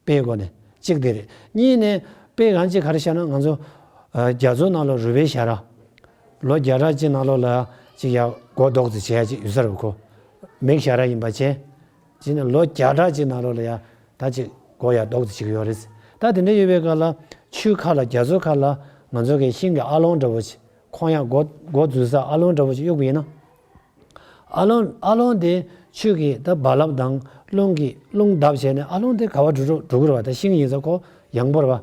དཔེའི་སྒོ་ནས་གཅིག་དེ་རེད། གཉིས་ནས་དཔེ་གང་གཅིག་ག་རེ་བཤད་ན་ང་ཚོ། ཨ། རྒྱ་མཚོ་ནང་ལ་རུས་པའི་ཞལ་རས། ལོ་བརྒྱ་ཕྲག་གཅིག་ནང་ལོགས་ལ་ཅིག་ཡ་མགོ་རྡོག་ཙམ་བྱས་ཡ་ཅིག་ཡོད་ས་རེད་ཁོ། མིག་ཞལ་རས་ཡིན་པ་བྱས། ཅིག་ནས་ལོ་བརྒྱ་ཕྲག་གཅིག་ནང་ལོགས་ལ་ཡ། ད་ཅིག་མགོ་ཡ་རྡོག་ཙམ་ཅིག་ཡོད་རེད། ད་དེ་འདྲ་ཡོད་པའི་སྐབས་ལ་ཆུ་ཁ་ལ་རྒྱ་མཚོ་ཁ་ལ་ང་ཚོ་གི་ཤིང་གི་ཨ་ལོང་འདྲ་བོ་ཅིག་ཁོང་ཡ་མགོ་མགོ་འཛུལ་ས་ཨ་ལོང་འདྲ་བོ་ཅིག་གཡུགས་པ་ཡིན་ན། ཨ་ལོང་ཨ་ལོང་དེ་ཆུ་གི་ད་རྦ་རླབས་དང་རླུང་གི་རླུང་བརྡབས་བྱས་ནས་ཨ་ལོང་དེ་ག་བ་འགྲོ་འགྲོ་འགྲོ་གི་རེད་བ། ད་ཤིང་ཡིན་ཙང་ཁོ་ཡངས་པོ་རེད་བ།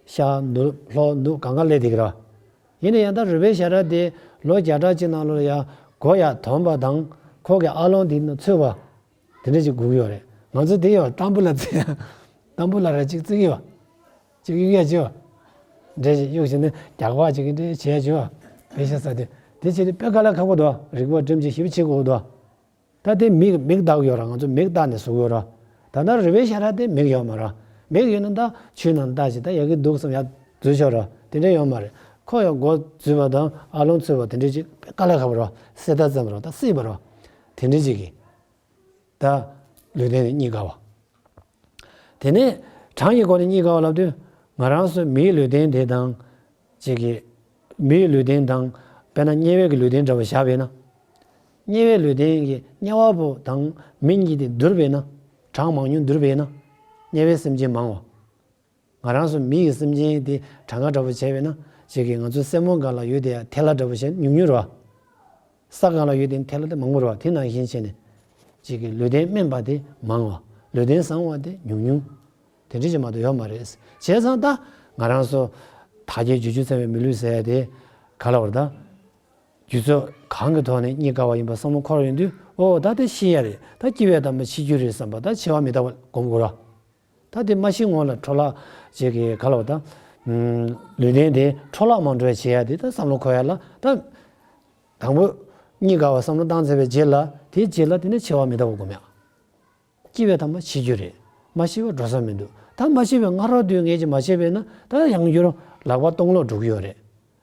ཤར་ནུབ་ལྷོ་ནུབ་གང་ག་སླེབས་བསྡད་ཀྱི་རེད་བ། ཡིན་ན་ཡང་ད་རུས་པའི་ཞལ་རས་དེ་ལོ་བརྒྱ་ཕྲག་གཅིག་ནང་ལོགས་ལ་ཡ་མགོ་ཡར་དོན་པ་དང་ཁོ་གི་ཨ་ལོང་དེ་ནང་ཚུད་པ། དེ་འདྲ་ཅིག་དགོས་ཀྱི་ཡོད་རེད། ང་ཚོ་དེ་ཡོད་ཏམ་བུ་ལ་བརྩི་ཡ། ཏམ་བུ་ལ་ར་ཅིག་བརྩི་གི་ཡོད། ཅིག་གཡུག་ཡ་ཅིག་ཡོད། འདྲ་ཅིག་གཡུག་བྱས་ནས་རྒྱག་པ་ཅིག་གི་འདྲ་བྱས་ཡ་ཅིག་ཡོད། དཔེ་ཤ་ཟ་དེ། དེ་བྱས་ཏེ་དཔེ་དཀའ་ལས་ཁག་པོ་འདུག་རིག་པ་སྒྲིམ་ཅིག་ཞིབ་བྱེད་དགོས་འདུག་ད་དེ་མིག་མིག་བལྟ་གི་ཡོད་ར། ང་ཚོ་མིག་བལྟ་ནས་བཟོ་གི་ཡོད་ར། ད་ལྟ་རུས་པའི་ཞལ་རས་དེ་མིག་ཡོད་མ་ར། མིག་ཡོད་ན་ད་ཆུའི་ནང་བལྟ་ཅིག་ད་ཡག་གི་འདུག་བསམ་ཡ་འཛུལ་ཆོག་ར། དེ་འདྲ་ཡོད་མ་རེད། ཁོ་ཡང་མགོ་འཛུལ་བ་དང་ཨ་ལོང་ཚུད་པ་དེ་འདྲ་ཅིག་དཀའ་ལས་ཁག་པོ་ར། སྲིད་ད་ཙམ་ར། ད་སྲིད་པ་ར། དེ་འདྲ་ཅིག་གི་ད་ལུས་རྟེན་ནི་གཉིས་དགའ་བ། དེ་ནས་གྲངས་ཀྱི་སྒོ་ནས་གཉིས་དགའ་བ་ལབ་དུས། ང་རང་ཚོ་མིའི་ལུས་རྟེན་དེ་དང་། ཅིག་གི་མིའི་ལུས་རྟེན་དང་། དཔེར་ན་དམྱལ་བའི་གི་ལུས་རྟེན་འདྲ་བ་བཞག་པས་ན། དམྱལ་བའི་ལུས་རྟེན་གྱི་དམྱལ་བ་པོ་དང་མི་གཉིས་དེ་བསྡུར་བས་ན། གྲངས་མང་ཉུང་བསྡུར་བས་ན། དམྱལ་བའི་སེམས་ཅན་མང་བ། ང་རང་ཚོ་མི་ཡི་སེམས་ཅན་དེ་གྲངས་ཀ་འདྲ་པོ་བྱས་པས་ན་ཅིག་གིས་ང་ཚོའི་སེན་མོ་སྒང་ལ་ཡོད་དེ་ཡ་ཐལ་བ་འདྲ་པོ་བྱས་ན་ཉུང་ཉུང་རེད་བ། ས་སྒང་ལ་ཡོད་དེ་ཐལ་བ་དེ་མང་པོ་རེད་བ། དེ་ནང་བཞིན་བྱས་ནས་ཅིག་གིས་ལུས་རྟེན་དམན་པ་དེ་མང་བ། ལུས་རྟེན་བཟང་བ་དེ་ཉུང་ཉུང་། དེ་འདྲ་ཅིག་མ་གཏོགས་ཡོད་མ་རེད། བྱས་ཙང་ད་ང་རང་ཚོ་དར་རྒྱས་བྱང་ཆུབ་ཚང་བའི་མི་ལུས་ཟེར་ཡ་དེ་ག་ལ་བར་ད། རྒྱུ་ཚོགས་གང་གི་ཐོག་ནས་རྙེད་དཀའ་བ་ཡིན་པ་བསམ་བློ་འཁོར་ཡོང་དུས། ཨོ་ད་དེ་ཤི་ཡ་རེད། ད་སྐྱེ་བའི་དམ་པ་འཆི་རྒྱུ་རེད་བསམ་པ། ད་འཆི་བ་མི་རྟག་པ་སྒོམ་དགོས་ར། ད་དེ་མ་ཤི་སྔོན་ལ་འཕྲོ་བརླག་ཅིག་གི་ག་ལ་བ་ད། ལུས་རྟེན་དེ་འཕྲོ་བརླག་མ་འགྲོ་བ་བྱེད་ཡ་དེ་ད་བསམ་བློ་འཁོར་ཡ་ལ་ད། དང་པོ་རྙེད་དཀའ་བ་བསམ་བློ་བཏང་ཚར་བའི་རྗེས་ལ། དེའི་རྗེས་ལ་དེ་ནས་འཆི་བ་མི་རྟག་པ་སྒོམ་ཡ། སྐྱེ་བའི་དམ་པ་འཆི་རྒྱུ་རེད། མ་ཤི་བར་འགྲོ་ས་མི་འདུག་ད་མ་ཤི་བའི་སྔ་རོལ་དུ་ངས་ཅིག་མ་བྱས་པས་ན་ད་ཡང་བསྐྱར་ལག་པ་སྟོང་ལོག་འགྲོ་གི་ཡོད་རེད།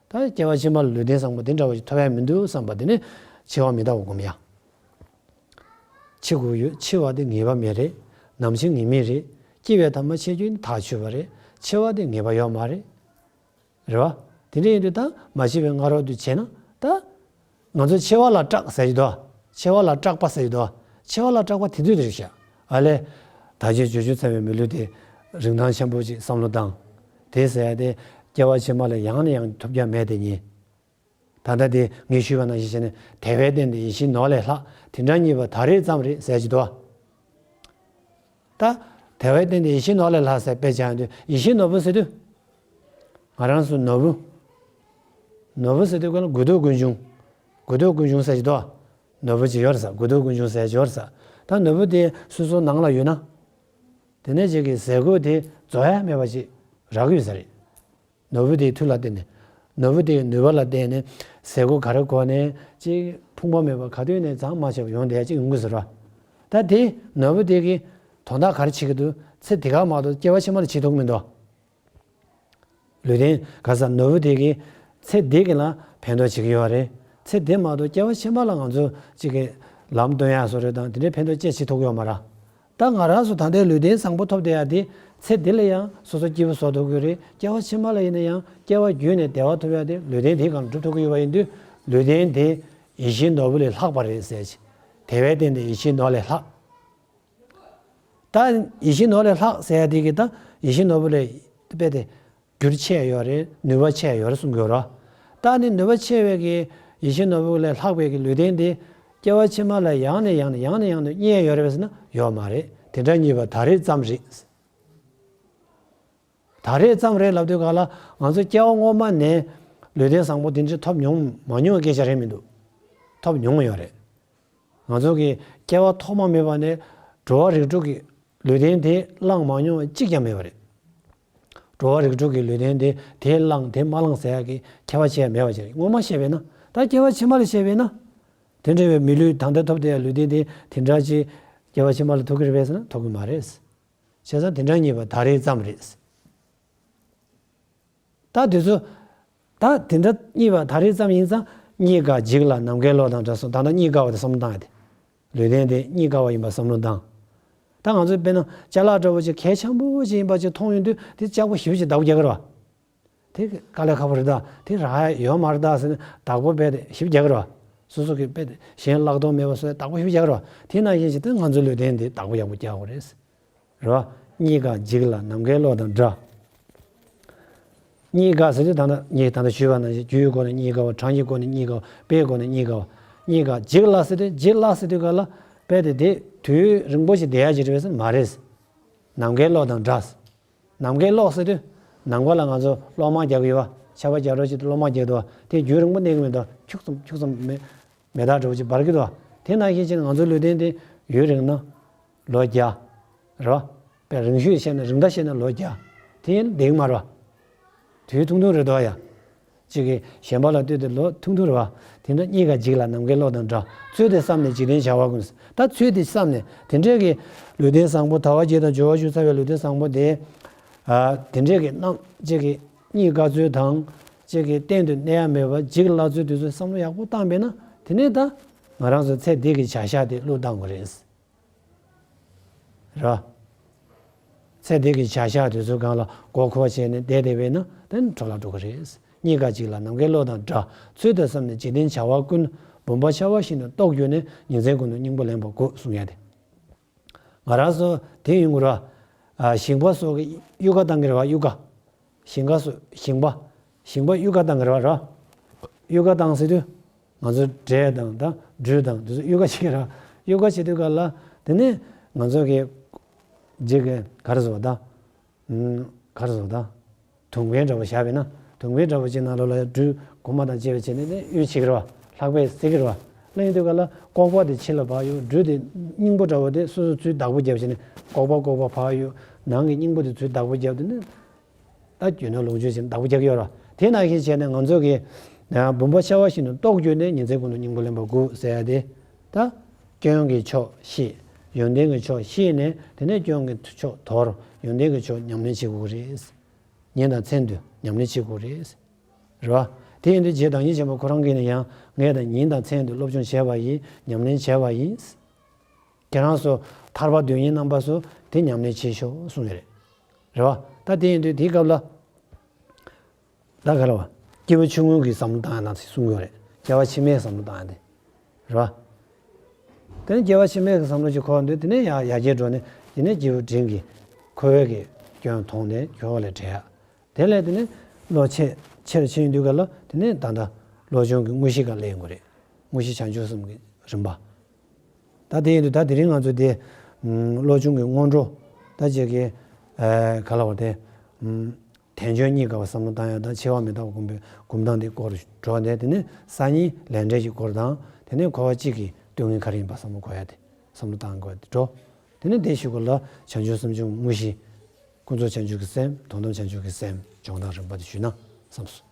ད་སྐྱེ་བ་ཕྱི་མ་ལ་ལུས་རྟེན་བཟང་པོ་དེ་འདྲ་བ་ཞིག་ཐོབ་ཡ་མི་འདུག་བསམ་པ་དེ་ནས་འཆི་བ་མི་རྟག་པ་སྒོམ་ཡ། འཆི་དགོས་ཡོད། འཆི་བ་དེ་ངེས་པ་མེད་རེད། ནམ་འཆི་ངེས་མེད་རེད། སྐྱེ་བའི་དམ་པ་འཆི་རྒྱུ་ནི་ཐག་ཆོད་པ་རེད། འཆི་བ་དེ་ངེས་པ་ཡོད་མ་རེད། རེད་བ། དེ་འདྲ་ཡིན་དུས་ད་མ་ཤི་བའི་སྔ་རོལ་དུ་བྱས་ན་ད། ང་ཚོ་འཆི་བ་ལ་སྐྲག་ཟེར་གྱི་འདུག་འཆི་བ་ལ་སྐྲག་པ་ཟེར་གྱི་འདུག་འཆི་བ་ལ་སྐྲག་པ་དེ་དུས་དེར་བཤད། ཨ་ལས། དར་རྒྱས་བྱང་ཆུབ་ཚང་བའི་མི་ལུས་དེ་རིན་ཐང་ཆེན་པོ་ཅིག་བསམ་བློ་བཏང་། དེ་ཟེར་ཡ་དེ་སྐྱེ་བ་ཕྱི་མ་ལ་ཡང་ནས་ཡང་ཐོབ་རྒྱུ་མེད་དེ་ཉིད། ད་ལྟ་དེ་ངས་ཞུས་པ་ནང་བཞིན་བྱས་ནས་དལ་བའི་རྟེན་དེ་ཡིད་བཞིན་ནོར་ལས་ལྷག་དེ་འདྲ་རྙེད་པ་ད་རེས་ཙམ་རེད་ཟེར་གྱི་འདུག་ད་དལ་བའི་རྟེན་དེ་ཡིད་བཞིན་ནོར་ལས་ལྷག་ཟེར་དཔེ་བྱས་ཡོང་དུས་ཡིད་བཞིན་ནོར་བུ་ཟེར་དུས། ང་རང་ཚོ་ནོར་བུ། ནོར་བུ་ཟེར་དུས་ཀ་ལ་དགོས་འདོད་ཀུན་འབྱུང་། དགོས་འདོད་ཀུན་འབྱུང་ཟེར་གྱི་འདུག་ནོར་བུ་ཅིག་ཡོད་རེད་ས། དགོས་འདོད་ཀུན་འབྱུང་ཟེར་གྱི་ཡོད་རེད་ས། ད་ནོར་བུ་དེ་སོ་སོ་ནང་ལ་ཡོད་ན། དེ་ནས་ཅིག་གི་ཟས་གོས་དེ་རྫོགས་ཡ་མེད་པ་ཅིག་རག་གི་ཡོད་ས་རེད། ནོར་བུ་དེའི་མཐུ་ལ་བརྟེན་ནས། ནོར་བུ་དེའི་ནུས་པ་ལ་བརྟེན་ནས་ཟས་གོས་ག་རེ་གོན་ནས་ཅིག་ཕུང་པོ་མེད་པ་ག་དུས་ནས་ཙང་མ་བྱས་པ་ཡོང་བསྡད་ཅིག་ཡོང་གི་ཟེར་བ། ད་དེ་ནོར་བུ་དེ་གི་དོན་དག་ག་རེ་བྱེད་ཀྱི་འདུག་ཚེ་འདི་ག་མ་གཏོགས་སྐྱེ་བ་ཕྱི་མ་ལ་བྱེད་ཐུབ་ཀྱི་མི་འདུག་ལུས་རྟེན་ག་ས་ནོར་བུ་དེ་གི་ཚེ་འདི་གི་ལ་ཕན་ཐོགས་བྱེད་ཀྱི་ཡོད་རེད། ཚེ་འདི་མ་གཏོགས་སྐྱེ་བ་ཕྱི་མ་ལ་ང་ཚོ་ཅིག་གི་ལམ་སྟོན་ཡག་བཟོ་རེད་དང་དེ་འདྲའི་ཕན་ཐོགས་ཅི་བྱེད་ཐུབ་ཀྱི་ཡོད་མ་རེད། ད་ང་རང་ཚོ་ད་ལྟའི་ལུས་རྟེན་བཟང་པོ་ཐོབ་བསྡད་ཡ་དེ་ཚེ་འདི་ལ་ཡང་སོ་སོ་སྐྱིད་པོ་བཟོ་ཐུབ་ཀྱི་རེད། སྐྱེ་བ་ཕྱི་མ་ལ་ཡིན་ན་ཡང་སྐྱེ་བ་བརྒྱུད་ནས་བདེ་བ་ཐོབ་ཡ་དེ་ལུས་རྟེན་དེའི་སྒང་སྒྲུབ་ཐུབ་ཀྱི་ཡོད་པ་ཡིན་དུས་ལུས་རྟེན་དེ་ཡིད་བཞིན་ནོར་བུ་ལས་ལྷག་པ་རེད་ཟེར་གྱི། དལ་བའི་རྟེན་དེ་ཡིད་བཞིན་ནོར་ལས་ལྷག་ད་ཡིད་བཞིན་ནོར་ལས་ལྷག་ཟེར་ཡ་དེ་གི་ད་ཡིད་བཞིན་ནོར་བུ་ལས་དཔེ་དེ་འགྱུར་ཆེ་ཡོད་རེད། ནུས་པ་ཆེ་ཡོད་རེད་གསུང་གི་ཡོད་རེད། ད་ནི་ནུས་པ་ཆེ་བའི་གི་ཡིད་བཞིན་ནོར་བུ་ལས་ལྷག་པའི་གི་ལུས་རྟེན་དེ་སྐྱེ་བ་ཕྱི་མ་ལ་ཡང་ནས་ཡང་ནས་ཡང་ནས་ཡང་དུ་རྙེད་ཡ་ཡོད་རེད་པས་ཟེར་ན་ཡོད་མ་རེད། དེ་འདྲ་རྙེད་པ་ད་རེས་ཙམ་རེད། ད་རེས་ཙམ་རེད་ལབ་དུས་ག་ལ་ང་ཚོ་སྐྱེ་བ་སྔོན་མ་ནས་ལུས་རྟེན་བཟང་པོ་དེ་འདྲ་ཐོབ་མྱོང་མ་མྱོང་བའི་སྐད་ཆ་རེད་མི་འདུག་ཐོབ་མྱོང་ཡོད་རེད། ང་ཚོ་གི་སྐྱེ་བ་ཐོག་མ་མེད་པ་ནས་འགྲོ་བ་རིགས་དྲུག་གི་ལུས་རྟེན་དེ་བླངས་མ་མྱོང་བ་གཅིག་ཀྱང་མེད་པ་རེད། འགྲོ་བ་རིགས་དྲུག་གི་ལུས་རྟེན་དེ་དེ་བླངས་དེ་མ་བླངས་ཟེར་ཡག་གི་ཁྱད་པར་ཕྱེ་ཡ་མེད་པ་ཅིག་རེད། སྔོན་མ་བཤད་པས་ན། ད་སྐྱེ་བ་ཕྱི་མ་ལ་བཤད་པས་ན། དེ་འདྲ་བའི་མི་ལུས་ད་ལྟ་ཐོབ་བསྡད་ཡ་ལུས་རྟེན་དེ་དེ་འདྲ་ཅིག་སྐྱེ་བ་ཕྱི་མ་ལ་ཐོབ་ཀྱི་རེད་པས་ཟེར་ན་ཐོབ་ཀྱི་མ་རེད། བྱས་ཙང་དེ་འདྲ་རྙེད་པ་ད་རེས་ཙམ་རེད། ད་དེ་ཚོ། ད་དེ་འདྲ་རྙེད་པ་ད་རེས་ཙམ་ཡིན་ཙང་རྙེད་དཀའ་འཇིག་སླ་ནམ་མཁའི་གློག་དང་འདྲ་སོང་། ད་ལྟ་རྙེད་དཀའ་བ་དེ་བསམ་བློ་བཏང་ཡ་དེ། ལུས་རྟེན་དེ་རྙེད་དཀའ་བ་ཡིན་པ་བསམ་བློ་བཏང་། ད་ང་ཚོས་དཔེར་ན་ཅ་ལག་འདྲ་བོ་ཅིག་གལ་ཆེན་པོ་ཅིག་ཡིན་པ་ཅིག་མཐོང་ཡོང་དུས་དེ་ལྕགས་པོ་ཞེ་པོ་ཅིག་བདག་པོ་རྒྱག་གི་རེད་བ། དེ་དཀའ་ལས་ཁག་པོ་རེད་ད། དེ་རག་ཡ་ཡོད་མ་རེད་ད་ཟེར་ནས་བདག་པོ་རྦད་དེ་ཞེ་པོ་རྒྱག་གི་རེད་བ། སོ་སོ་གི་རྦད་དེ་གཞན་བརླག་གཏོང་མེད་པ་བཟོ་ཡ་བདག་པོ་ཞེ་པོ་རྒྱག་གི་རེད་བ། དེ་ནང་བཞིན་ཅིག་ད་ང་ཚོའི་ལུས་རྟེན་འདི་བདག་པོ་ཡག་པོ་རྒྱག་དགོས་རེད། རེད་བ། རྙེད་དཀའ་འཇིག་སླ་ནམ་མཁའི་གློག་དང་འདྲ། རྙེད་དཀའ་ཟེར་དུས་ད་ལྟ་ངས་ད་ལྟ་ཞུས་པ་ནང་བཞིན་རྒྱུ་ཡི་སྒོ་ནས་རྙེད་དཀའ་བ། གྲངས་ཀྱི་སྒོ་ནས་རྙེད་དཀའ་བ། དཔེའི་སྒོ་ནས་རྙེད་དཀའ་བ། རྙེད་དཀའ་འཇིག་སླ་ཟེར་དུས་འཇིག་སླ་ཟེར་དུས་ག་ལ་རྦད་དེ་དེ་དུས་རིང་པོ་ཞིག་བསྡད་ཡ་ཅིག་རེད་པས་ཟེར་ན་མ་རེད། ནམ་མཁའི་གློག་དང་འདྲ། ནམ་མཁའི་གློག་ཟེར་དུས་ནམ་མཁའ་ལ་ང་ཚོ་གློག་དམར་རྒྱག་གི་ཡོད་པ། ཆར་པ་རྒྱག་འགྲོ་བྱེད་དུས་གློག་དམར་རྒྱག་འདུག་པ། དེ་རྒྱུན་རིང་པོ་གནས་ཀྱི་མི་འདུག་ཁྱུག་ཙམ་ཁྱུག་ཙམ་མེ་མེ་སྟག་འདྲ་བོ་ཅིག་འབར་གྱི་འདུག་དེ་ནང་བཞིན་བྱས་ནས་ང་ཚོའི་ལུས་རྟེན་དེ་ཡུན་རིང་ན་ལོ་བརྒྱ། རེད་བ། དཔེ་རིང་ཤོས་བཤད་ན་རིང་མཐའ་བཤད་ན་ལོ་བརྒྱ། དེ་ཡིན་ན་བསྡད་ཀྱི་མ་རེད་བ། དུས་ཐུང་ཐུང་རེད་འདུག་ཡ། གཅིག་གིས་གཞན་པ་ལ་ལྟོས་ཏེ་ལོ་ཐུང་ཐུང་རེད་བ། དེ་འདྲ་རྙེད་དཀའ་འཇིག་སླ་ནམ་མཁའི་གློག་དང་འདྲ། ཚུལ་དེ་བསམས་ནས་འཇིག་རྟེན་བྱ་བ་ཀུན། ད་ཚུལ་དེ་བསམས་ནས་དེ་འདྲའི་གི་ལུས་རྟེན་བཟང་པོ་དལ་བ་བརྒྱད་དང་འབྱོར་བ་བཅུ་ཚང་བའི་ལུས་རྟེན་བཟང་པོ་དེ། ཨ། དེ་འདྲའི་གི་རྣམ་གཅིག་གི་རྙེད་དཀའ་ཚུལ་དང་། གཅིག་གི་གཏན་དུ་གནས་ཡ་མེད་པ་འཇིག་སླ་ཚུལ་དེ་ཚོ་བསམ་བློ་ཡག་པོ་བཏང་བས་ན། དེ་ནས་ད་ང་རང་ཚོ་ཚེ་འདི་གི་བྱ་བཞག་དེ་བློས་བཏང་དགོས་རེད། ར། ཚེ་འདི་གི་བྱ་བཞག་དེ་ཚོའི་སྒང་ལ་མགོ་འཁོར་བྱས་ནས་བསྡད་བསྡད་པས་ན་དེ་ནི་འཕྲོ་བརླག་འགྲོ་གི་རེད། རྙེད་དཀའ་འཇིག་སླ་ནམ་མཁའི་གློག་དང་འདྲ། ཚུལ་དེ་བསམས་ནས་འཇིག་རྟེན་བྱ་བ་ཀུན། བུམ་པ་ཤ་བ་བཞིན་དུ་རྟོགས་གྱུར་ནས། ཉིན་མཚན་ཀུན་ཏུ་སྙིང་པོ་ལེན་པར་དགོས་གསུང་ཡ་དེ། ང་རང་ཚོ་དེ་ཡིན་དགོས་ར། ཨ་ཞིང་པ་སོགས་ཀྱི་གཡུལ་ཁ་བཏང་གི་རེད་བ། གཡུལ་ཁ། ཞིང་ཁ་སོགས་ཞིང་པ། ཞིང་པ་གཡུལ་ཁ་བཏང་གི་རེད་བ་ར། གཡུལ་ཁ་བཏང་ཟེར་དུས་ང་ཚོ་འབྲས་དང་ད་འབྲུ་དང་དེ་ཚོ་གཡུལ་ཁ་བྱེད་ཀྱི་རེད་བ། གཡུལ་ཁ་བྱེད་དུས་ག་ལ་དེ་ནས་ང་ཚོ་གི་རྗེས་ཀྱི་ག་རེ་ཟེར་བ་ད། ག་རེ་ཟེར་བ་ད། དུང་བའི་འདྲ་བོ་བཞག་པས་ན། དུང་བའི་འདྲ་བོ་ཅིག་ནང་ལོགས་ལ་འབྲུ་གོང་མ་དང་བཅས་པ་བྱས་ནས་ནི་གཡུལ་བྱེད་ཀྱི་རེད་བ། ལྷགས་པས་ཟེར་གྱི་རེད་བ། ལྷགས་ཡོང་དུས་ག་ལ་ལྐོག་པ་དེ་ཕྱི་ལ་ཕར་གཡུག་འབྲུ་དེ་སྙིང་པོ་འདྲ་བོ་དེ་སོ་སོ་ཚུར་བདག་པོ་རྒྱབ་བྱས་ནས་ལྐོག་པ་ལྐོག་པ་ཕར་གཡུག་ནང་གི་སྙིང་པོ་དེ་ཚུར་བདག་པོ་རྒྱབ་དུས་ནི། ད་རྒྱུ་ནོར་ལོངས་སྤྱོད་ཅིག་བདག་པོ་རྒྱག་གི་ཡོད་རེད་བ། དེ་ནང་བཞིན་བྱས་ནས་ང་ཚོ་གི་བུམ་པ་ཤ་བ་བཞིན་དུ་རྟོགས་གྱུར་ནས་ཉི་ཚེ་ཀུན་ཏུ་སྙིང་པོ་ལེན་པ་དགོས་ཟེར་ཡ་དེ། ད་སྐྱོན་གྱི་ཕྱོགས་ཤེས། ཡོན་ཏན་གྱི་ཕྱོགས་ཤེས་ནས་དེ་ནས་སྐྱོན་གྱི་ཕྱོགས་དོར། ཡོན་ཏན་གྱི་ཕྱོགས་ཉམས་ལེན་བྱེད་དགོས་ཀྱི་རེད། ཉིན་དང་མཚན་དུ་ཉམས་ལེན་བྱེད་དགོས་རེད། རེད་བ། དེ་ཡིན་དུས་རྗེ་བདག་ཉིད་ཆེན་པོ་ཁོ་རང་གིས་ནི་ཡང་ངས་ད་ཉིན་དང་མཚན་དུ་སློབ་སྦྱོང་བྱས་པ་ཡིན། ཉམས་ལེན་བྱས་པ་ཡིན། ཁྱེད་རང་ཚོ་ཐར་པ་དོན་གཉེར་རྣམ་པ་ཚོ་དེ་ཉམས་ལེན་བྱེད་ཤོག་གསུངས་ཡོད་རེད། རེད་བ། ད་དེ་ཡིན་དུས་དེའི་སྐབས་ལ། ད་ག་རེ་བ། སྐྱེས་བུ་ཆུང་ངུ་གི་བསམ་བློ་བཏང་ཡ་ནང་གསུངས་ཡོད་རེད། སྐྱེ་བ་ཕྱི་མའི་བསམ་བློ་བཏང་ཡ་དེ། རེད་བ། དེ་ནས་སྐྱེ་བ་ཕྱི་མའི་གི་བསམ་བློ་ཅིག་འཁོར་འདུག་དེ་ནས་ཡར་ཡར་རྒྱས་འགྲོ་ནས་དེ་ནས་སྐྱེས་བུ་འབྲིང་གི་འཁོར་བའི་གི་སྐྱོན་མཐོང་ནས་འཁོར་བ་ལས་བྲལ་ཡ། དེ་ལས་དེ་ནས་བློ་ཆེ་ཆེར་ཕྱིན་དུས་ག་ལ་དེ་ནས་ད་ལྟ་བློ་སྦྱོང་གི་དངོས་གཞི་ག་ལས་ཡོང་གི་རེད། དངོས་གཞི་བྱང་ཆུབ་གསུམ་གྱི་རིམ་པ། ད་དེ་ཡིན་དུས་ད་དེ་རིང་ང་ཚོ་དེ་བློ་སྦྱོང་གི་སྔོན་འགྲོ་ད་ཅིག་གི་ག་ལ་བ་དེ། དལ་འབྱོར་རྙེད་དཀའ་བ་བསམ་བློ་བཏང་ཡ་དང་འཆི་བ་མི་རྟག་པ་སྒོམ་པའི་སྒོམ་སྟངས་དེ་སྐོར་འགྲོ་ནས་དེ་ནས་སང་ཉིན་ལས་འབྲས་ཀྱི་སྐོར་དང་དེ་ནས་འཁོར་བ་གཅིག་གི་སྡུག་བསྔལ་ག་རེ་ཡིན་པ་བསམ་བློ་འཁོར་ཡ་དེ་བསམ་བློ་བཏང་དགོས་ཡ་དེ་འགྲོ། དེ་ནས་དེ་ཞུ་སྐོར་ལ་བྱང་ཆུབ་སེམས་སྦྱོང་དངོས་གཞི། ཀུན་རྫོབ་བྱང་ཆུབ་ཀྱི་སེམས་དོན་དམ་བྱང་ཆུབ་ཀྱི་སེམས་སྦྱོང་སྟངས་རིམ་པ་དེ་ཞུས་ན་བསམ་སོང་།